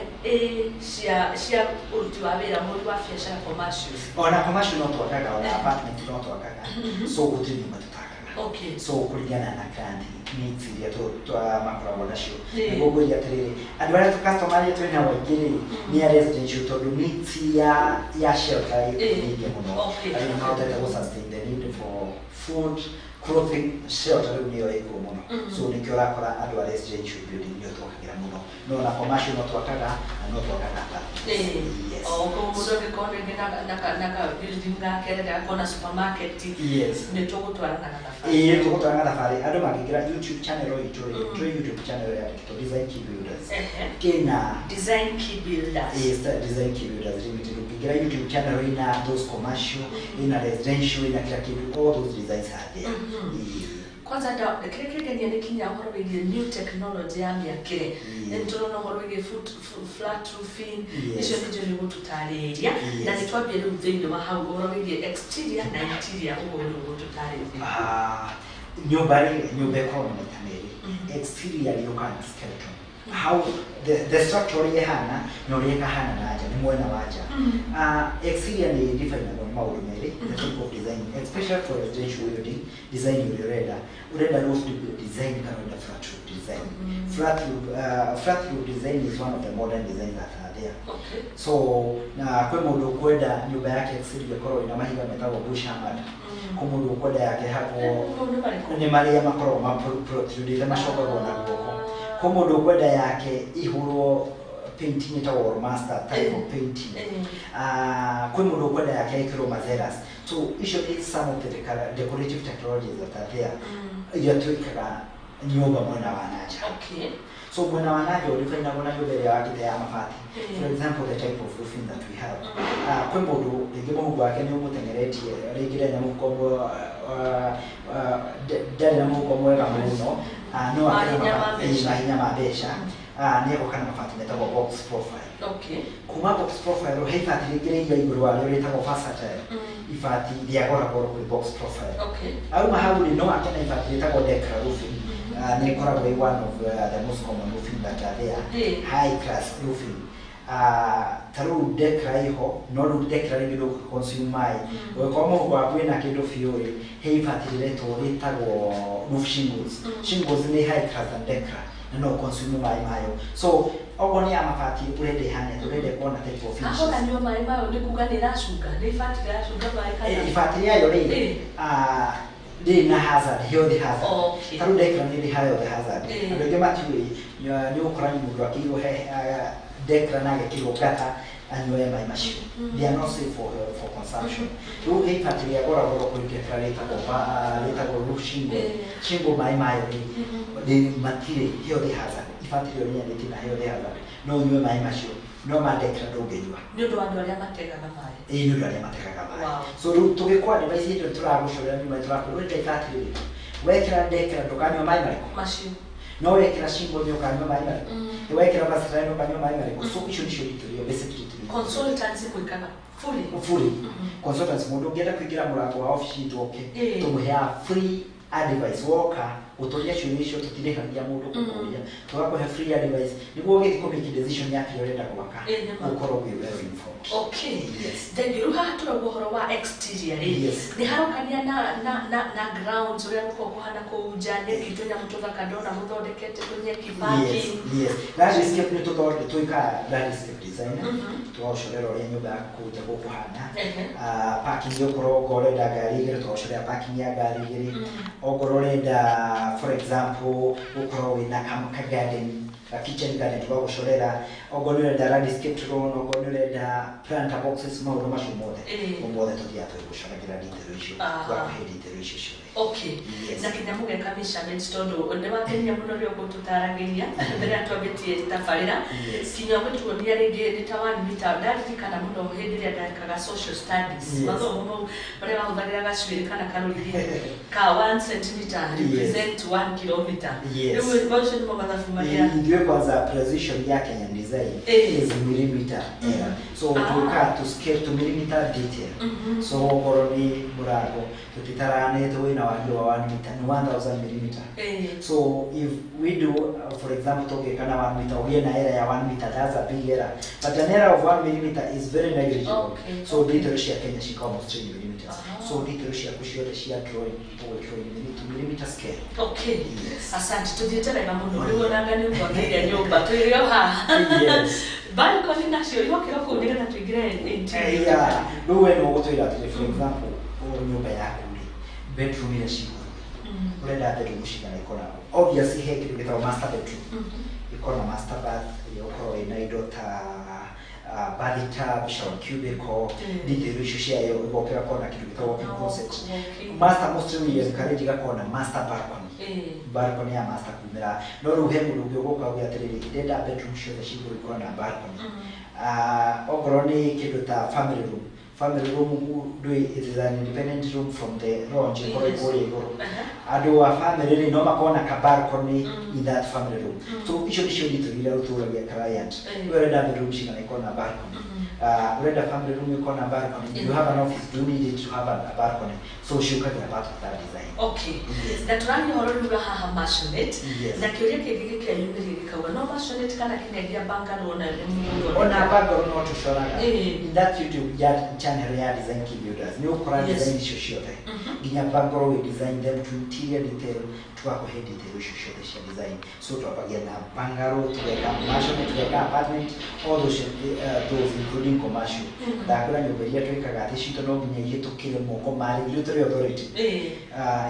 cia ũruti wa wĩra mũndũ wa biacara commercials. Ona commercial no twakaga, ona apartment no twakaga. So gũtirĩ nyũmba tũtakaga. So kũringana na client needs iria makoragwo nacio. Nĩguo ngwĩria atĩrĩrĩ, andũ arĩa customer arĩa twĩ nao aingĩ rĩ nĩ a residential tondũ needs ya shelter nĩ nyingĩ mũno. Andũ nĩ mahotete gũ sustain the need for food, clothing, shelter rĩu nĩyo ĩkuo mũno. So nĩkĩo ũrakora andũ a residential building nĩo twakagĩra mũno. No na commercial no twakaga na no twakaga apartments. Yes. Koguo mũndũ angĩkorwo rĩngĩ na ka building gake arenda gakorwo na supermarket, nĩ tũgũtwarana na thabarĩ. Tũgũtwarana na thabarĩ. Andũ mangĩingĩra YouTube channel itũ rĩ, twĩ YouTube channel yandĩkĩtwo Design Key Builders. Kĩna Design Key Builders. Yes, Design Key Builders Limited. Ũkĩingĩra YouTube channel ina those commercial, ina residential, ina kila kĩndũ, all those designs are there. Kwanza kĩrĩa kĩngenia nĩ kinya ũhoro wĩgiĩ new technology ya mĩakĩre. Nĩ tũrona ũhoro wĩgiĩ flat roofing, icio nĩcio nĩ ũgũtũtarĩria. Na nĩ twambie rĩu thĩinĩ wa hau ũhoro wĩgiĩ exterior na interior, ũguo nĩ ũgũtũtarĩria. Nyũmba rĩ, nyũmba ĩkoragwo na maita merĩ. Exterior yũkaga na skeleton. How the structure ũrĩa ĩhana na ũrĩa ĩkahana na nja, nĩ mwena wa nja. Exterior nĩ definagwo nĩ maũndũ merĩ, the type of design, especially for residential building, design ũrĩa ũrenda. Ũrenda roof design kana ũrenda flat roof design. Flat roof design is one of the modern designs that are there. So na kwĩ mũndũ ũkwenda nyũmba yake exterior ĩkorwo ĩna mahiga metagwo bush hammered. Kwĩ mũndũ ũkwenda yake hakwo nĩ marĩa makoragwo ma protruded macokagwo na guoko. Kwĩ mũndũ ũkwenda yake ihũrwo painting ĩtagwo master type of painting. Kwĩ mũndũ ũkwenda yake ĩkĩrwo mazeras. So icio nĩ some of the decorative technologies that are there. Iria twĩkaga nyũmba mwena wa nanja. So mwena wa nanja ũrĩbainagwo na nyũmba ĩrĩa wakĩte ya mabati. For example, the type of roofing that we have. Kwĩ mũndũ rĩngĩ mũhuko wake nĩ ũmũteng'eretie, rĩngĩ ndarĩ na mũhuko ndarĩ na mũhuko mwega mũno, no ake mahinya ma mbeca, nĩ egũka na mabati metagwo box profile. Kuma box profile he ibati rĩngĩ rĩiga igũrũ warĩo rĩtagwo versatile, ibati rĩa goro goro kwĩ box profile. Auma hau rĩ no ake na ibati rĩtagwo Decra roofing. Nĩ ĩkoragwo ĩ one of the most common roofing that are there, high class roofing. Ta rĩu Decra ĩho, no rĩu Decra rĩngĩ ndũgũ consume maĩ. Ũngĩkorwo mũhuko waku wĩna kĩndũ biũ rĩ, he ibati rĩretwo rĩtagwo roof shingles. Shingles nĩ high class than Decra. Na no consume maĩ mayo. So okorwo nĩ ya mabati ũrenda ĩhane, ũrenda ĩkorwo na type of finishes. Aho nanyua maĩ mayo nĩ kuga nĩ ĩracunga, nĩ ibati rĩracunga maĩ kana? Ibati rĩayo rĩ, rĩrĩ na hazard, health hazard. Ta rĩu Declan nĩ rĩ health hazard. Andũ aingĩ matiũĩ, nĩ ũgũkora mũndũ akĩirwo he Declan agekĩrwo ngata anyue maĩ macio. They are not safe for consumption. Rĩu he ibati rĩa goro goro kũrĩ Declan rĩtagwo roof shingle. Shingle maĩ mayo rĩ matirĩ health hazard. Ibati rĩo rĩene rĩtirĩ na health hazard. No ũnyue maĩ macio, no ma Declan ndũngĩnyua. Nĩ ũndũ wa andũ arĩa mategaga maĩ. Ĩĩ, nĩ ũndũ arĩa mategaga maĩ. So rĩu tũgĩkwa advice hĩndĩ ĩrĩa tũragũcorera nyũmba tũrakwĩra ũrenda ibati rĩrĩkũ. Wekĩra Declan ndũkanyua maĩ marĩkũ? Macio. No wekĩra shingle nĩ ũkanyua maĩ marĩkũ? Wekĩra versatile nĩ ũkanyua maĩ marĩkũ? So icio nĩcio detail, basic detail. Consultancy gwĩkaga fully. Fully. Consultancy mũndũ ũngĩenda kũingĩra mũrango wa ofici itũ oke, tũmũheaga free advice. Woka ũtũrie ciũria icio, tũtirĩhagia mũndũ kũkũria, tũgakũhe free advice nĩguo ũgĩthiĩ kũ make decision ya kĩrĩa ũrenda gwaka, ũkorwo wĩ well informed. Okay. Yes. Then rĩu haha tũrauga ũhoro wa exterior rĩ, nĩ harokania na grounds ũrĩa gũkoragwo kũhana kũu nja, nyeki tũnyamũ tũthaka ndona mũthondekete tũnyeki, parking. Yes. Landscape nĩ twĩkaga landscape design, tũgagũcorera ũrĩa nyũmba yaku kũu nja gũkũhana. Parking okorwo okorwo ũrenda ngari igĩrĩ, tũgagũcorera parking ya ngari igĩrĩ. Okorwo ũrenda for example ũkorwo wĩna ka garden, ka kitchen garden, tũgagũcorera. Okorwo nĩ ũrenda landscape lawn, okorwo nĩ ũrenda planter boxes, maũndũ macio mothe mothe tũthiaga tũgĩgũcoragĩra detail icio, tũgakũhe detail icio ciothe. Okay. Na kinya mũgeka measurements tondũ nĩ wakenia mũno rĩrĩa ũgũtũtaragĩria mbere ya twambĩtie tabarĩra, kinya ũgĩtuonia rĩngĩ nĩ ta 1 meter. Ndaririkana mũno hĩndĩ ĩrĩa ndekaga social studies, mathomo mau marĩa mahũthagĩra gacuĩrĩ kana karũrigi ka 1 centimeter represent 1 kilometer. Rĩu macio nĩmo mathabu marĩa ithuĩ kwanza precision ya Kenyan design is millimeter error. So tuka to scale to millimeter detail. So okorwo nĩ mũrango tũtitaranĩte wĩna wariĩ wa 1 meter, nĩ 1000 millimeter. So if we do for example tũngĩka na 1 meter, ũgĩe na error ya 1 meter, that's a big error. But an error of 1 millimeter is very negligible. So detail cia Kenya cikoragwo almost 3 millimeters. So detail ciaku ciothe cia drawing ũgwĩkĩrwo in to millimeter scale. Okay. Yes. Asante, tũthiĩte wega mũno. Rĩu onanga nĩ ũkwambĩrĩria nyũmba twĩrĩ o haha. Yes. Balcony nacio igokĩra kũu nĩgetha tũingĩre interior. Yeah. Rĩu we no ũgũtwĩra atĩrĩ, for example, nyũmba yaku rĩ, bedroom iria ciigũrũ, ũrenda bedroom cigana ikoragwo? Obviously he kĩndũ gĩtagwo master bedroom, ĩkorwo na master bath ĩrĩa ũkorwo ĩna indo ta bathtub, shower cubicle, detail icio ciayo, ĩgoka ĩgakorwo na kĩndũ gĩtagwo walk-in closet. Master mostly we encourage ĩgakorwo na master balcony. Balcony ya master kumĩra. No rĩu he mũndũ ũngĩ ũgũka auge atĩrĩrĩ, ndĩrenda bedroom ciothe ciigũrũ ikorwo na balcony. Okorwo nĩ kĩndũ ta family room, family room ndũĩ it is an independent room from the lounge, ĩkorwo ĩkũrĩa igũrũ. Andũ a family rĩ no makorwo na ka balcony in that family room. So icio nĩcio detail iria ũtũragia client. We ũrenda bedroom cigana ikorwo na balcony? Ũrenda family room ĩkorwo na balcony? You have an office, do you need it to have a balcony? So ciũkagĩra part of that design. Okay. Yes. Na tũraria ũhoro rĩu wa haha maisonette. Yes. Na kĩũria kĩngĩ gĩkeyumĩria gĩkauga no maisonette kana kinyagia bungalow na nĩ mũndũ Ona bungalow no tũcoraga. In that YouTube channel ya Design Key Builders nĩ ũkora design icio ciothe, nginya bungalow we design them to interior detail, tũgakũhe detail icio ciothe cia design. So twambagia na bungalow, tũgeka maisonette, tũgeka apartment, all those including commercial. Ndakwĩra nyũmba iria twĩkaga atĩ citũ no nginya ihĩtũkĩre moko ma regulatory authority,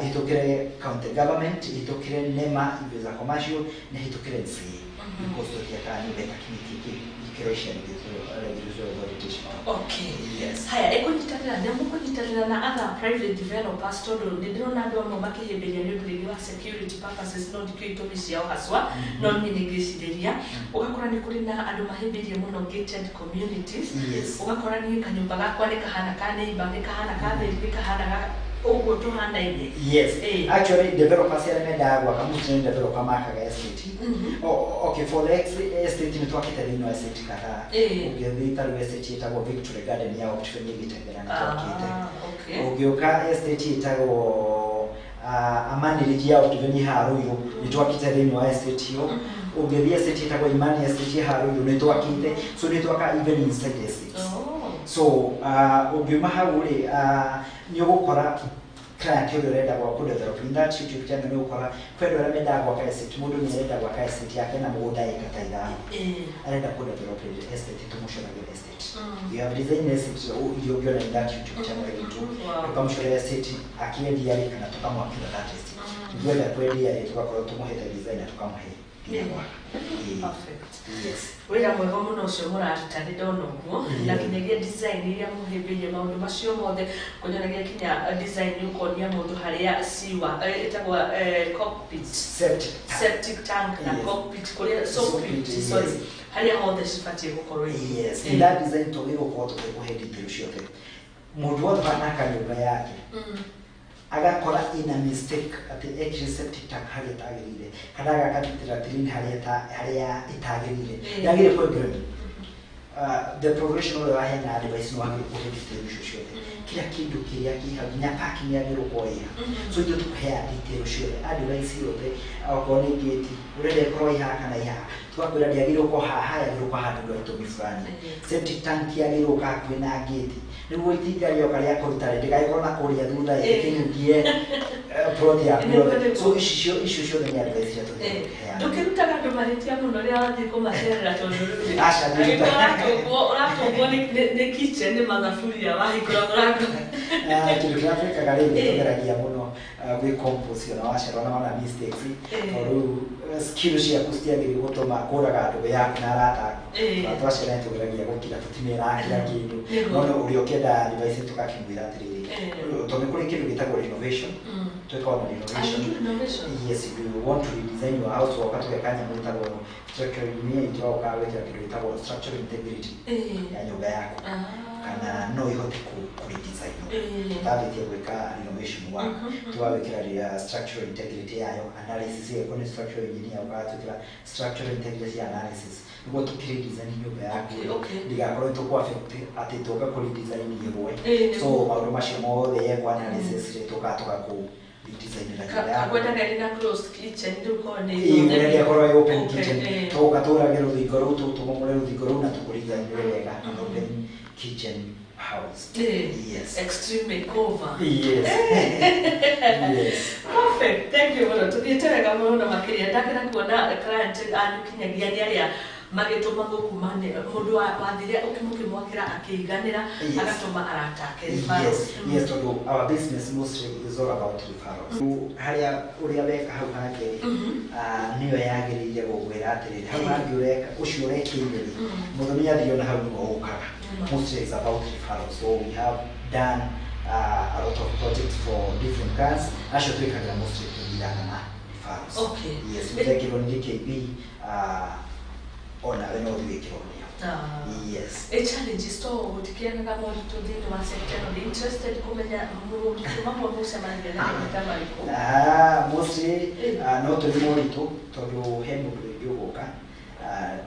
ihĩtũkĩre county government, ihĩtũkĩre NEMA indo za commercial, na ihĩtũkĩre NCA, because tũtiakaga nyũmba ĩtakinyĩtie ikĩro cia regulatory authority icio. Okay. Yes. Haya, ĩkũnyitanĩra nĩ mũkũnyitanĩra na other private developers tondũ nĩ ndĩrona andũ amwe makĩhĩmbĩria nĩ ũndũ rĩngĩ wa security purposes, no ndikĩũĩ itũmi ciao haswa, no niĩ nĩ ngĩcirĩria ũgakora nĩ kũrĩ na andũ mahĩmbĩirie mũno gated communities. Ũgakora niĩ kanyũmba gakwa nĩ kahana ka neighbor, nĩ kahana ka thĩri, nĩ kahana ga ũguo tũhanaine. Yes. Actually developers arĩa mendaga gwaka, mostly nĩ developer makaga estate. Oh, okay, for the estate nĩ twakĩte thĩinĩ wa estate kadhaa. Ũngĩthiĩ ta rĩu estate ĩtagwo Victory Garden ya Optiven Gĩtengera nĩ twakĩte. Ũngĩũka estate ĩtagwo Amani Ridge ya Optiven haha Ruiru nĩ twakĩte thĩinĩ wa estate ĩyo. Ũngĩthiĩ estate ĩtagwo Imani estate haha Ruiru nĩ twakĩte. So nĩ twaka even inside estates. So ũngiuma hau rĩ, nĩ ũgũkora Client ũrĩa ũrenda gwa develop in that YouTube channel nĩ ũkora kwĩ andũ arĩa mendaga gwaka estate. Mũndũ nĩ arenda gwaka estate yake na mũgũnda ĩka ta 5, arenda ku develop estate, tũmũcoragĩra estate. You have design estate iria ũngĩona in that YouTube channel itũ. Tũkamũcorera estate akĩendia rĩ, kana tũkamwakĩra that estate. Tũngĩenda kwendia rĩ, tũgakorwo tũmũhete design na tũkamũhe nginya gwaka. Perfect. Yes. Wĩra mwega mũno ũcio mũraruta, nĩ ndona ũguo, na kinyagia design iria mũhĩmbĩirie, maũndũ macio mothe, kũnyonagia kinya design ũkonia mũndũ harĩa siwa ĩtagwo cockpit, septic tank. Septic tank na cockpit kũrĩa soak soak pit, pit, sorry, yes. harĩa hothe cibatiĩ gũkorwo irĩ. Yes, in that design tũgĩgũkorwo tũgĩkũhe detail ciothe. Mũndũ wothe wanaka nyũmba yake agakora ina mistake atĩ ekire septic tank harĩa ĩtagĩrĩire, kana agaka latrine harĩa harĩa itagĩrĩire, yagĩrĩire kwengerera the professional ũrĩa waheana advice nĩ wagĩrĩire kũhe detail icio ciothe, kila kĩndũ kĩrĩa kĩ hau, nginya parking yagĩrĩirwo gũkorwo ĩ ha. So ithuĩ tũkũheaga detail ciothe, advice yothe. Okorwo nĩ gate ũrenda ĩkorwo ĩ haha kana ĩ haha, tũgakwĩra ndĩagĩrĩirwo gũkorwo haha, yagĩrĩirwo gũkorwo haha nĩ ũndũ wa itũmi fulani. Septic tank yagĩrĩirwo gũka hakuhĩ na gate nĩguo itinga rĩoka rĩa kũruta rĩ, ndĩgagĩkorwo na kũrĩa thutha ĩkĩnyungie plot yaku yothe. So icio ciothe nĩ advice iria tũheanaga. Ndũkĩrutaga andũ mahĩtia mũno rĩrĩa wathiĩ kũmacerera, tondũ rĩu Aca, angĩkorwo ũratũngwo nĩ kitchen, nĩ mathaburia wahingũra mũrango. Ah, kĩndũ kĩrĩa twĩkaga rĩu, nĩ tũgeragia mũno gwĩ compose ona wacerera ona wona mistakes, tondũ rĩu skill ciaku citiagĩrĩirwo gũtũma kũraga ndũgũ yaku na arata aku. Na twacera nĩ tũgeragia gũkira, tũtimeraga kila kĩndũ. No ũrĩa ũkĩenda advice tũgakĩmwĩra atĩrĩrĩ, tondũ nĩ kũrĩ kĩndũ gĩtagwo renovation, twĩkaga ona renovation. Ah, you do renovation? Yes, if you want to redesign your house, woka tũgeka nyamũ ĩtagwo structural engineer, itũgoka gwĩkĩra kĩndũ gĩtagwo structural integrity ya nyũmba yaku, kana no ihote ku redesign. Tutambĩtie gwĩka renovation work, tũgagwĩkĩra rĩa structural integrity yayo analysis ĩyo nĩ structural engineer ũgatwĩkĩra structural integrity analysis nĩguo tũkĩredesign nyũmba yaku ndĩgakorwo ĩtũkũ affect atĩ tũka kũ redesign ĩgwe. So maũndũ macio mothe yekwo analysis rĩ, tũka tũgakũ redesignĩra nyũmba yaku. Kagwendaga ĩrĩ na closed kitchen, rĩu korwo nĩ Ĩĩ, ũrenda ĩkorwo ĩ open kitchen, tũgoka tũrage rũthingo rũu, tũmomore rũthingo rũu na tũkũredesignĩre wega an open kitchen house. Yes. Extreme makeover. Yes. Perfect, thank you mũno. Tũthiĩte wega mũno na makĩria ndakena kuona client anyu kinyagia nĩ arĩa magĩtũma gũkuma mũndũ wathire ũkĩmũkĩmwakĩra akĩiganĩra, agatũma arata ake, referrals. Yes, tondũ our business mostly is all about referrals. Harĩa ũrĩa weka hau hangĩ rĩ, nĩyo yagĩrĩire gũkwĩra atĩrĩrĩ, hau hangĩ ũreka ũcio ũrekĩire rĩ, mũthoni athiĩ ona hau nĩho ũkaga. Mostly is about referrals. So we have done a lot of projects for different clients. Acio twĩkagĩra mostly tũthiraga na referrals. Yes, wekĩrwo nĩ KB, onawe no ũthiĩ wĩkĩrwo nĩo. Yes. A challenges to gũtikĩagaga moritũ thĩinĩ wa sector ĩno, nĩ interested kũmenya moritũ mamwe mũcemanagia namo nĩ ta marĩkũ? Ah, mostly no tũrĩ moritũ tondũ he mũndũ rĩngĩ ũgũka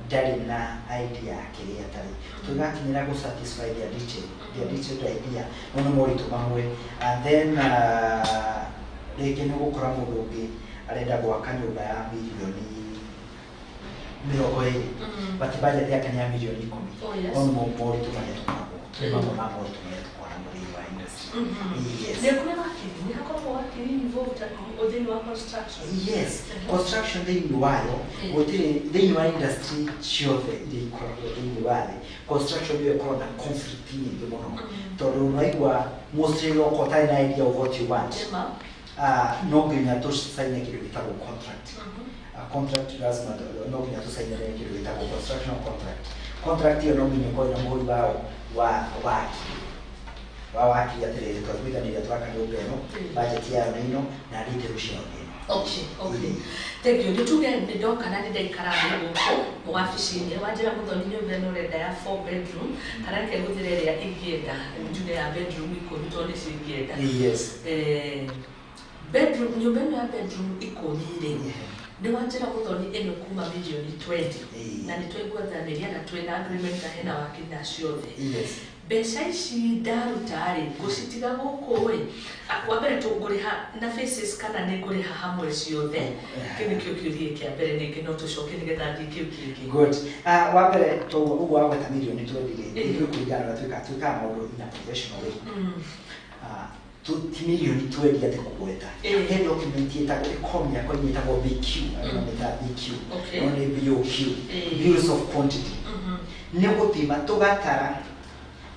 ndarĩ na idea ya kĩrĩa atarĩ tũgakinyĩra gũ satisfy their detailed idea, no nĩ moritũ mamwe. And then rĩngĩ nĩ ũgũkora mũndũ ũngĩ arenda gwaka nyũmba ya mirioni 20, but budget yake nĩ ya mirioni 10. No nĩ moritũ marĩa tũkoragwo nĩ mamwe ma moritũ marĩa tũkoragwo namo thĩinĩ wa industry. Yes. Nĩ kũrĩ wakiri, nĩ hakoragwo wakiri involved thĩinĩ wa construction? Yes, construction thĩinĩ wayo gũtirĩ, thĩinĩ wa industry ciothe iria ikoragwo thĩinĩ wa thĩ, construction nĩyo ĩkoragwo na conflict nyingĩ mũno, tondũ ũraigua mostly ũkorwo ũtarĩ na idea of what you want. Ema. No nginya tũcaine kĩndũ gĩtagwo contract. Contract lazima, no nginya tũcainĩre kĩndũ gĩtagwo construction contract. Contract ĩyo no nginya ĩkorwo ĩna mũhũri wa wakiri wa wakiri atĩrĩrĩ, twaiguithanĩria twaka nyũmba ĩno, budget yayo nĩ ĩno na detail ciayo nĩ ĩno. Okay. Thank you. Nĩ tuge nĩ ndoka na nĩ ndaikara thĩ gũkũ wabici-inĩ, wanjĩra, "Mũthoni, nyũmba ĩno ũrenda ya 4 bedroom," kana reke hũthĩre ĩrĩa ingĩenda, njuge ya bedroom 10 tondũ nĩcio ingĩenda. Bedroom, nyũmba ĩno ya bedroom 10 rĩ, nĩ wanjĩra, "Mũthoni, ĩno kuma mirioni 20," na nĩ twaiguithanĩria na twĩna agreement na hena wakiri na ciothe. Mbeca ici ndaruta rĩ, ngũcitiga gũkũ ĩ, wa mbere tũngũrĩha na phases kana nĩ ngũrĩha hamwe ciothe? Kĩu nĩkĩo kĩũria kĩa mbere, ningĩ no tũcoke nĩgetha thiĩ kĩu kĩngĩ. Good. Wa mbere to ũguo wagweta mirioni 20 rĩ, ithuĩ kũringana na twĩkaga maũndũ in a professional way. Ti milioni twendia atĩ kũgweta. He document ĩtagwo ĩkomi ĩtagwo BQ, arĩa metaga BQ, no nĩ BOQ, bills of quantity. Nĩ gũthima tũgatara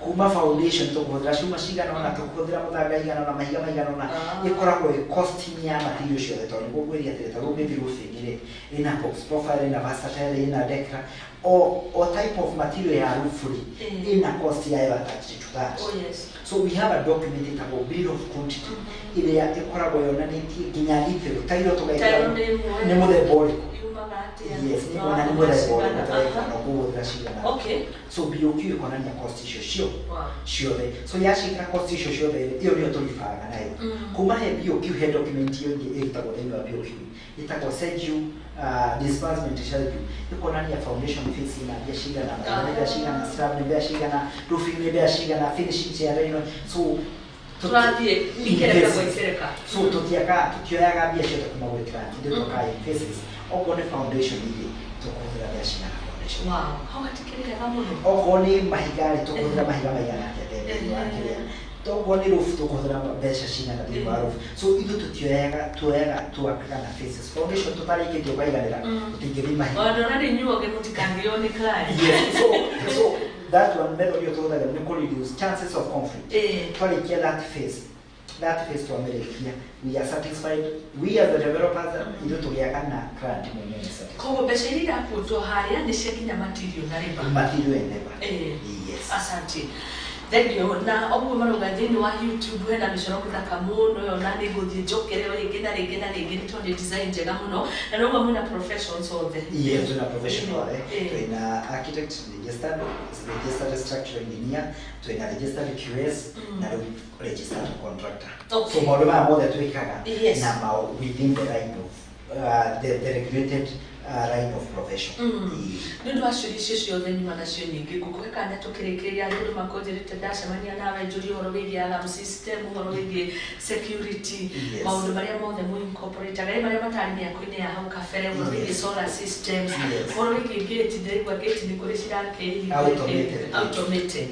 kuma foundation tũkũhũthĩra cuma cigana ũna, tũkũhũthĩra mũthanga igana ũna, mahiga maigana ũna, ĩkoragwo ĩ costing ya material ciothe, tondũ nĩguo ngwĩria atĩrĩ, ta rĩu ũngĩthiĩ roofing rĩ, ĩna box profile, ĩna versatile, ĩna decra, o type of material ya roof rĩ, ĩna cost yayo attached to that. Oh, yes. So we have a document ĩtagwo bill of quantity ĩrĩa ĩkoragwo yonanĩtie nginya detail tairo tũgekĩra nĩ mũthemba ũrĩkũ. Yes, nĩ kuona nĩ mũthemba ũrĩkũ tũrekĩra na ũkũhũthĩra cigana. So BOQ ĩkonania cost icio ciothe. So yaciĩkĩra cost icio ciothe, ĩyo nĩyo tũribaga nayo. Kuma he BOQ he document ĩyo ĩngĩ ĩrutagwo thĩinĩ wa BOQ ĩtagwo schedule, disbursement schedule, ĩkonania foundation fees ina mbia cigana, mahiga nĩ mbia cigana, slab nĩ mbia cigana, roofing nĩ mbia cigana, finishing cia ĩno. So tũrathiĩ ikereka kwa ikereka. So tũtiaka tutioyaga mbia ciothe kuma gwĩ client, ithuĩ twakaga in phases. Okorwo nĩ foundation rĩ, tũkũhũthĩra mbia cigana foundation. Wow, hau hatikĩrĩ hega mũno. Okorwo nĩ mahiga rĩ, tũkũhũthĩra mahiga maigana atĩa thĩinĩ wa kĩrĩa. Tokorwo nĩ roof, tũkũhũthĩra mbeca cigana thĩinĩ wa roof. So ithuĩ tutioyaga, tuoyaga twakaga na phases. Foundation tũtarĩkĩtie ũkaiganĩra, tũtingĩthiĩ mahiga. Ona ndona inyuothe mũtikangĩo nĩ client. Yes, so that one method ĩyo tũhũthagĩra nĩ kũ reduce chances of conflict. Twarĩkia that phase, twamĩrĩkia, we are satisfied, we as the developers, ithuĩ tũgĩaka na client mwenyewe nĩ satisfied. Koguo mbeca iria irabuatwo harĩa nĩ cia nginya material na labour. Material and labour. Yes. Asante. Thank you. Na oguo marauga thĩinĩ wa YouTube hena mĩcoro mĩthaka mũno ĩyo, na nĩ ngũthiĩ njokere o rĩngĩ na rĩngĩ na rĩngĩ nĩ tondũ nĩ design njega mũno, na noguo mwĩna professions othe. Yes, twĩna professional othe. Twĩna architect, registered structural engineer, twĩna registered QS, na rĩu registered contractor. So maũndũ maya mothe twĩkaga na mao within the line of the regulated line of profession. Nĩ ũndũ wa ciũria icio ciothe nyuma nacio nyingĩ, ngũkũhe kanya tũkĩrĩkĩrĩria andũ makũnjĩrĩte ndacemania nawe njũrie ũhoro wĩgiĩ alarm system, ũhoro wĩgiĩ security, maũndũ marĩa mothe mũ incorporate-aga, marĩa matarĩ mĩako-inĩ ya hau kabere, ũhoro wĩgiĩ solar systems, ũhoro wĩgiĩ gate, ndĩraigua gate nĩ kũrĩ cirakĩirwo automated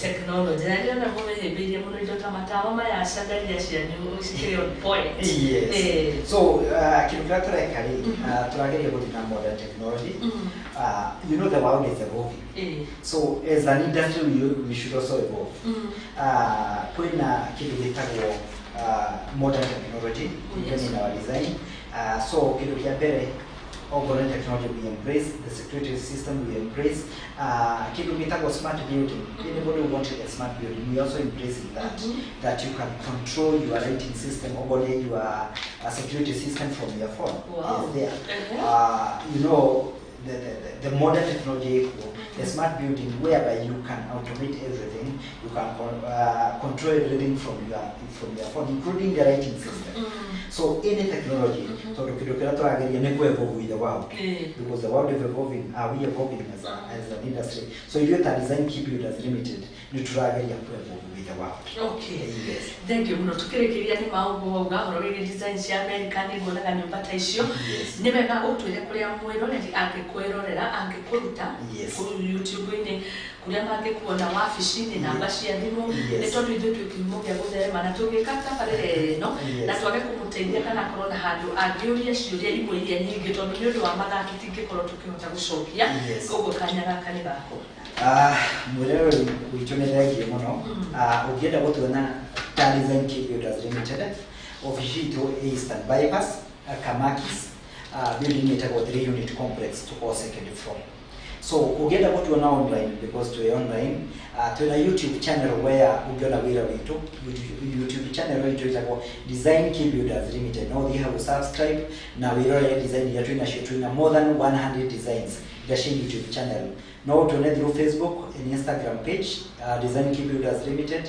technology, na ndĩrona mũmĩhĩmbĩirie mũno indo ta matawa maya, candaria cianyu cikĩrĩ on point. Yes. So kĩndũ kĩrĩa tũreka rĩ, tũrageria gũthiĩ na modern technology. You know, the world is evolving. So as an industry we should also evolve. Kwĩna kĩndũ gĩtagwo modern technology even in our design. So kĩndũ kĩa mbere, modern technology we embrace, the security system we embrace, kĩndũ gĩtagwo smart building. Anybody who wanted a smart building, we also embrace that, that you can control your lighting system or your security system from your phone. Wow. Is there. You know, the modern technology, the smart building, whereby you can automate everything, you can control everything from your phone, including the lighting system. So any technology, so evolve with the world, because the world is evolving. Are we evolving as an industry? So if you are Design Key Builders Limited, you try to evolve with the world. Okay. Yes. Thank you. Muno tukirikiria ni maundu wauga horo wĩgiĩ design cia America nĩ nguonaga nyũmba ta icio. Nĩ wega ũtwĩre kũrĩa mwĩroreri angĩkwĩrorera, angĩkũruta kũu YouTube-inĩ, kũrĩa mangĩkuona wabici-inĩ, namba cia thimũ, nĩ tondũ ithuĩ twĩ kĩhumo gĩa gũtherema na tũngĩka tabarĩra ĩno na twage kũmũteithia kana akorwo na handũ angĩũria ciũria imwe iria nyingĩ, tondũ nĩ ũndũ wa mathaa tũtingĩkorwo tũkĩhota gũcokia. Koguo kanya gaka nĩ gako. Mwĩroreri witũ nĩ thengiũ mũno. Ũngĩenda gũtuona ta Design Key Builders Limited, obici itũ ĩ Eastern Bypass, Kamakis, building ĩtagwo 3 unit complex to second floor. So ũngĩenda gũtuona online, because twĩ online, twĩna YouTube channel where ũngĩona wĩra witũ. YouTube channel itũ ĩtagwo Design Key Builders Limited. No ũthiĩ hau subscribe na wĩrorere design iria twĩnacio. Twĩna more than 100 designs iria ciĩ YouTube channel. No ũtuone through Facebook and Instagram page, Design Key Builders Limited.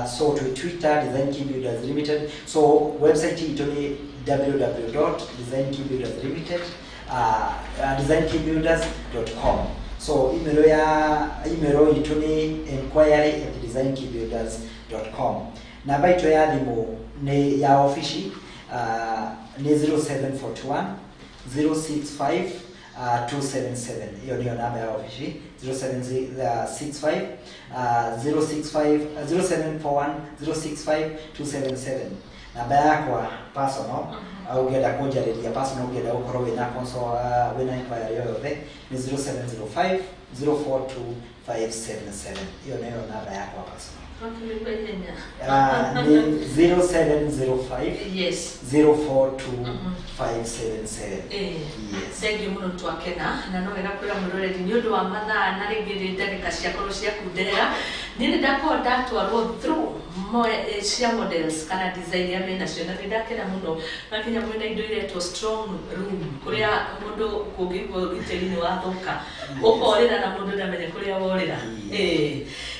So to Twitter, Design Key Builders Limited. So website itũ nĩ www.designkeybuilderslimited, designkeybuilders.com. So email itũ nĩ inquiry@designkeybuilders.com. Namba itũ ya thimũ nĩ ya ofici, nĩ 0741 065 277. Hiyo ndio namba ya ofici 0765 065 0741 065 277. Namba yakwa personal, ũngĩenda kũnjarĩria personal, ũngĩenda gũkorwo wĩna consult, wĩna inquiry o yothe, nĩ 0705 042 577. Ĩyo nĩyo namba yakwa personal. Wakĩmĩigua ihenya. Nĩ 0705 Yes. 042 577. Yes. Thank you mũno, twakena na no wega kwĩra mwĩroreri nĩ ũndũ wa mathaa na rĩngĩ nĩ ndagĩka ciakorwo ciakunderera. Niĩ nĩ ndakorwo ndatwarwo through cia models kana design iria menacio, na nĩ ndakena mũno makinya mwĩna indo iretwo strong room, kũrĩa mũndũ kũngĩigua ũgitĩri nĩ wathũka, ũkorĩra na mũndũ ndamenye kũrĩa worĩra.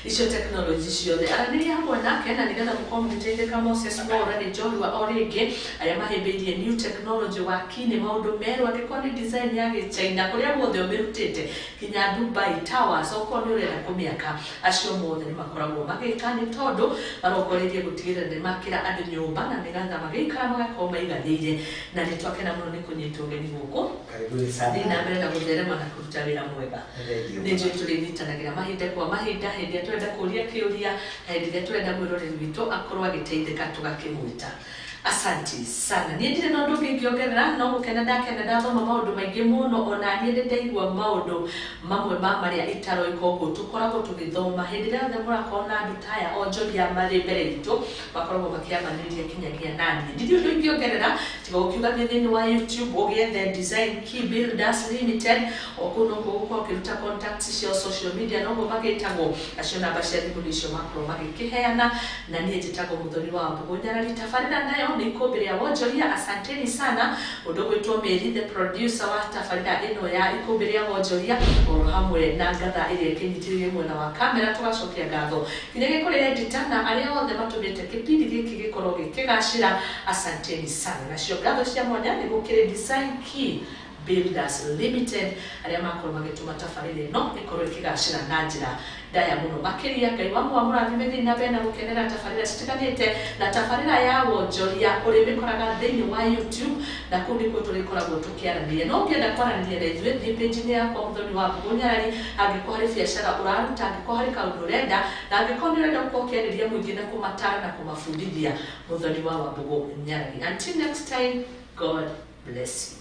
Icio technology ciothe aranĩria hamwe nake na nĩgetha mũkorwo mũgĩteithĩka. Moses Mwaura nĩ njorua o rĩngĩ arĩa mahĩmbĩirie new technology, waki-inĩ, maũndũ merũ, angĩkorwo nĩ design ya gĩchina, kũrĩa guothe ũmĩrutĩte kinya Dubai Towers, okorwo nĩ ũrenda kũmĩaka, acio mothe nĩ makoragwo magĩka, nĩ tondũ marongoreirie gũtigĩrĩra nĩ makĩra andũ nyũmba na nĩgetha magĩikara magakorwo maiganĩire. Na nĩ twakena mũno nĩ kũnyitwo ũgeni gũkũ. Karibuni sana. Thiĩ na mbere na gũtherema na kũruta wĩra mwega. Thank you. Nĩ njũĩ tũrĩnyitanagĩra mahinda kwa mahinda, hĩndĩ ĩrĩa tũrenda kũria kĩũria na hĩndĩ ĩrĩa tũrenda mwĩroreri witũ akorwo agĩteithĩka, tũgakĩmwĩta. Asanti sana. Niĩ ndirĩ na ũndũ ũngĩ ingĩongerera, no gũkena ndakena ndathoma maũndũ maingĩ mũno. Ona niĩ nĩ ndaigua maũndũ mamwe ma marĩa itaroĩ, koguo tũkoragwo tũgĩthoma hĩndĩ ĩrĩa yothe mũrakorwo na andũ ta aya onjoria marĩ mbere itũ, makoragwo makĩamanĩria kinyagia naniĩ. Ndirĩ ũndũ ingĩongerera tiga gũkiuga thiĩ thĩinĩ wa YouTube ũgĩethe Design Key Builders Limited. O kũu nokuo gũkorwo ũkĩruta contacts ciao, social media noguo magĩtagwo, nacio namba cia thimũ nĩcio makorwo magĩkĩheana. Na niĩ njĩtagwo Mũthoni wa Mbũgũ Nyarari. Tabarĩra nayo nĩ Ikũmbĩ rĩa Wonjoria. Asanteni sana ũndũ gwĩtwo Mary, the producer wa tabarĩra ĩno ya Ikũmbĩ rĩa Wonjoria, oro hamwe na ngatha ĩrĩa ĩkĩnyitĩrĩire mwena wa kamera. Tũgacokia ngatho nginyagia kũrĩ editor na arĩa othe matũmĩte kĩbindi gĩkĩ gĩkorwo gĩkĩgacĩra. Asanteni sana. Nacio ngatho cia mwanya nĩ gũkĩrĩ Design Key Builders Limited, arĩa makorwo magĩtũma tabarĩra ĩno ĩkorwo ĩkĩgacĩra na njĩra ndaya mũno makĩria. Ngai wa mũwa mũrathime. Thiĩ na mbere na gũkenera tabarĩra citiganĩte na tabarĩra ya wonjoria ũrĩmĩkoraga thĩinĩ wa YouTube, na kũu nĩkuo tũrĩkoragwo tũkĩaranĩria. No ũngĩenda kwaranĩria na ithuĩ, thiĩ page-inĩ yakwa Mũthoni wa Mbũgũ Nyarari, angĩkorwo harĩ biacara ũraruta, angĩkorwo harĩ kaũndũ ũrenda, na angĩkorwo nĩ ũrenda gũkorwo ũkĩarĩria mũingĩ na kũmatara na kũmabundithia. Mũthoni wa Wambũgũ Nyarari, until next time, God bless you.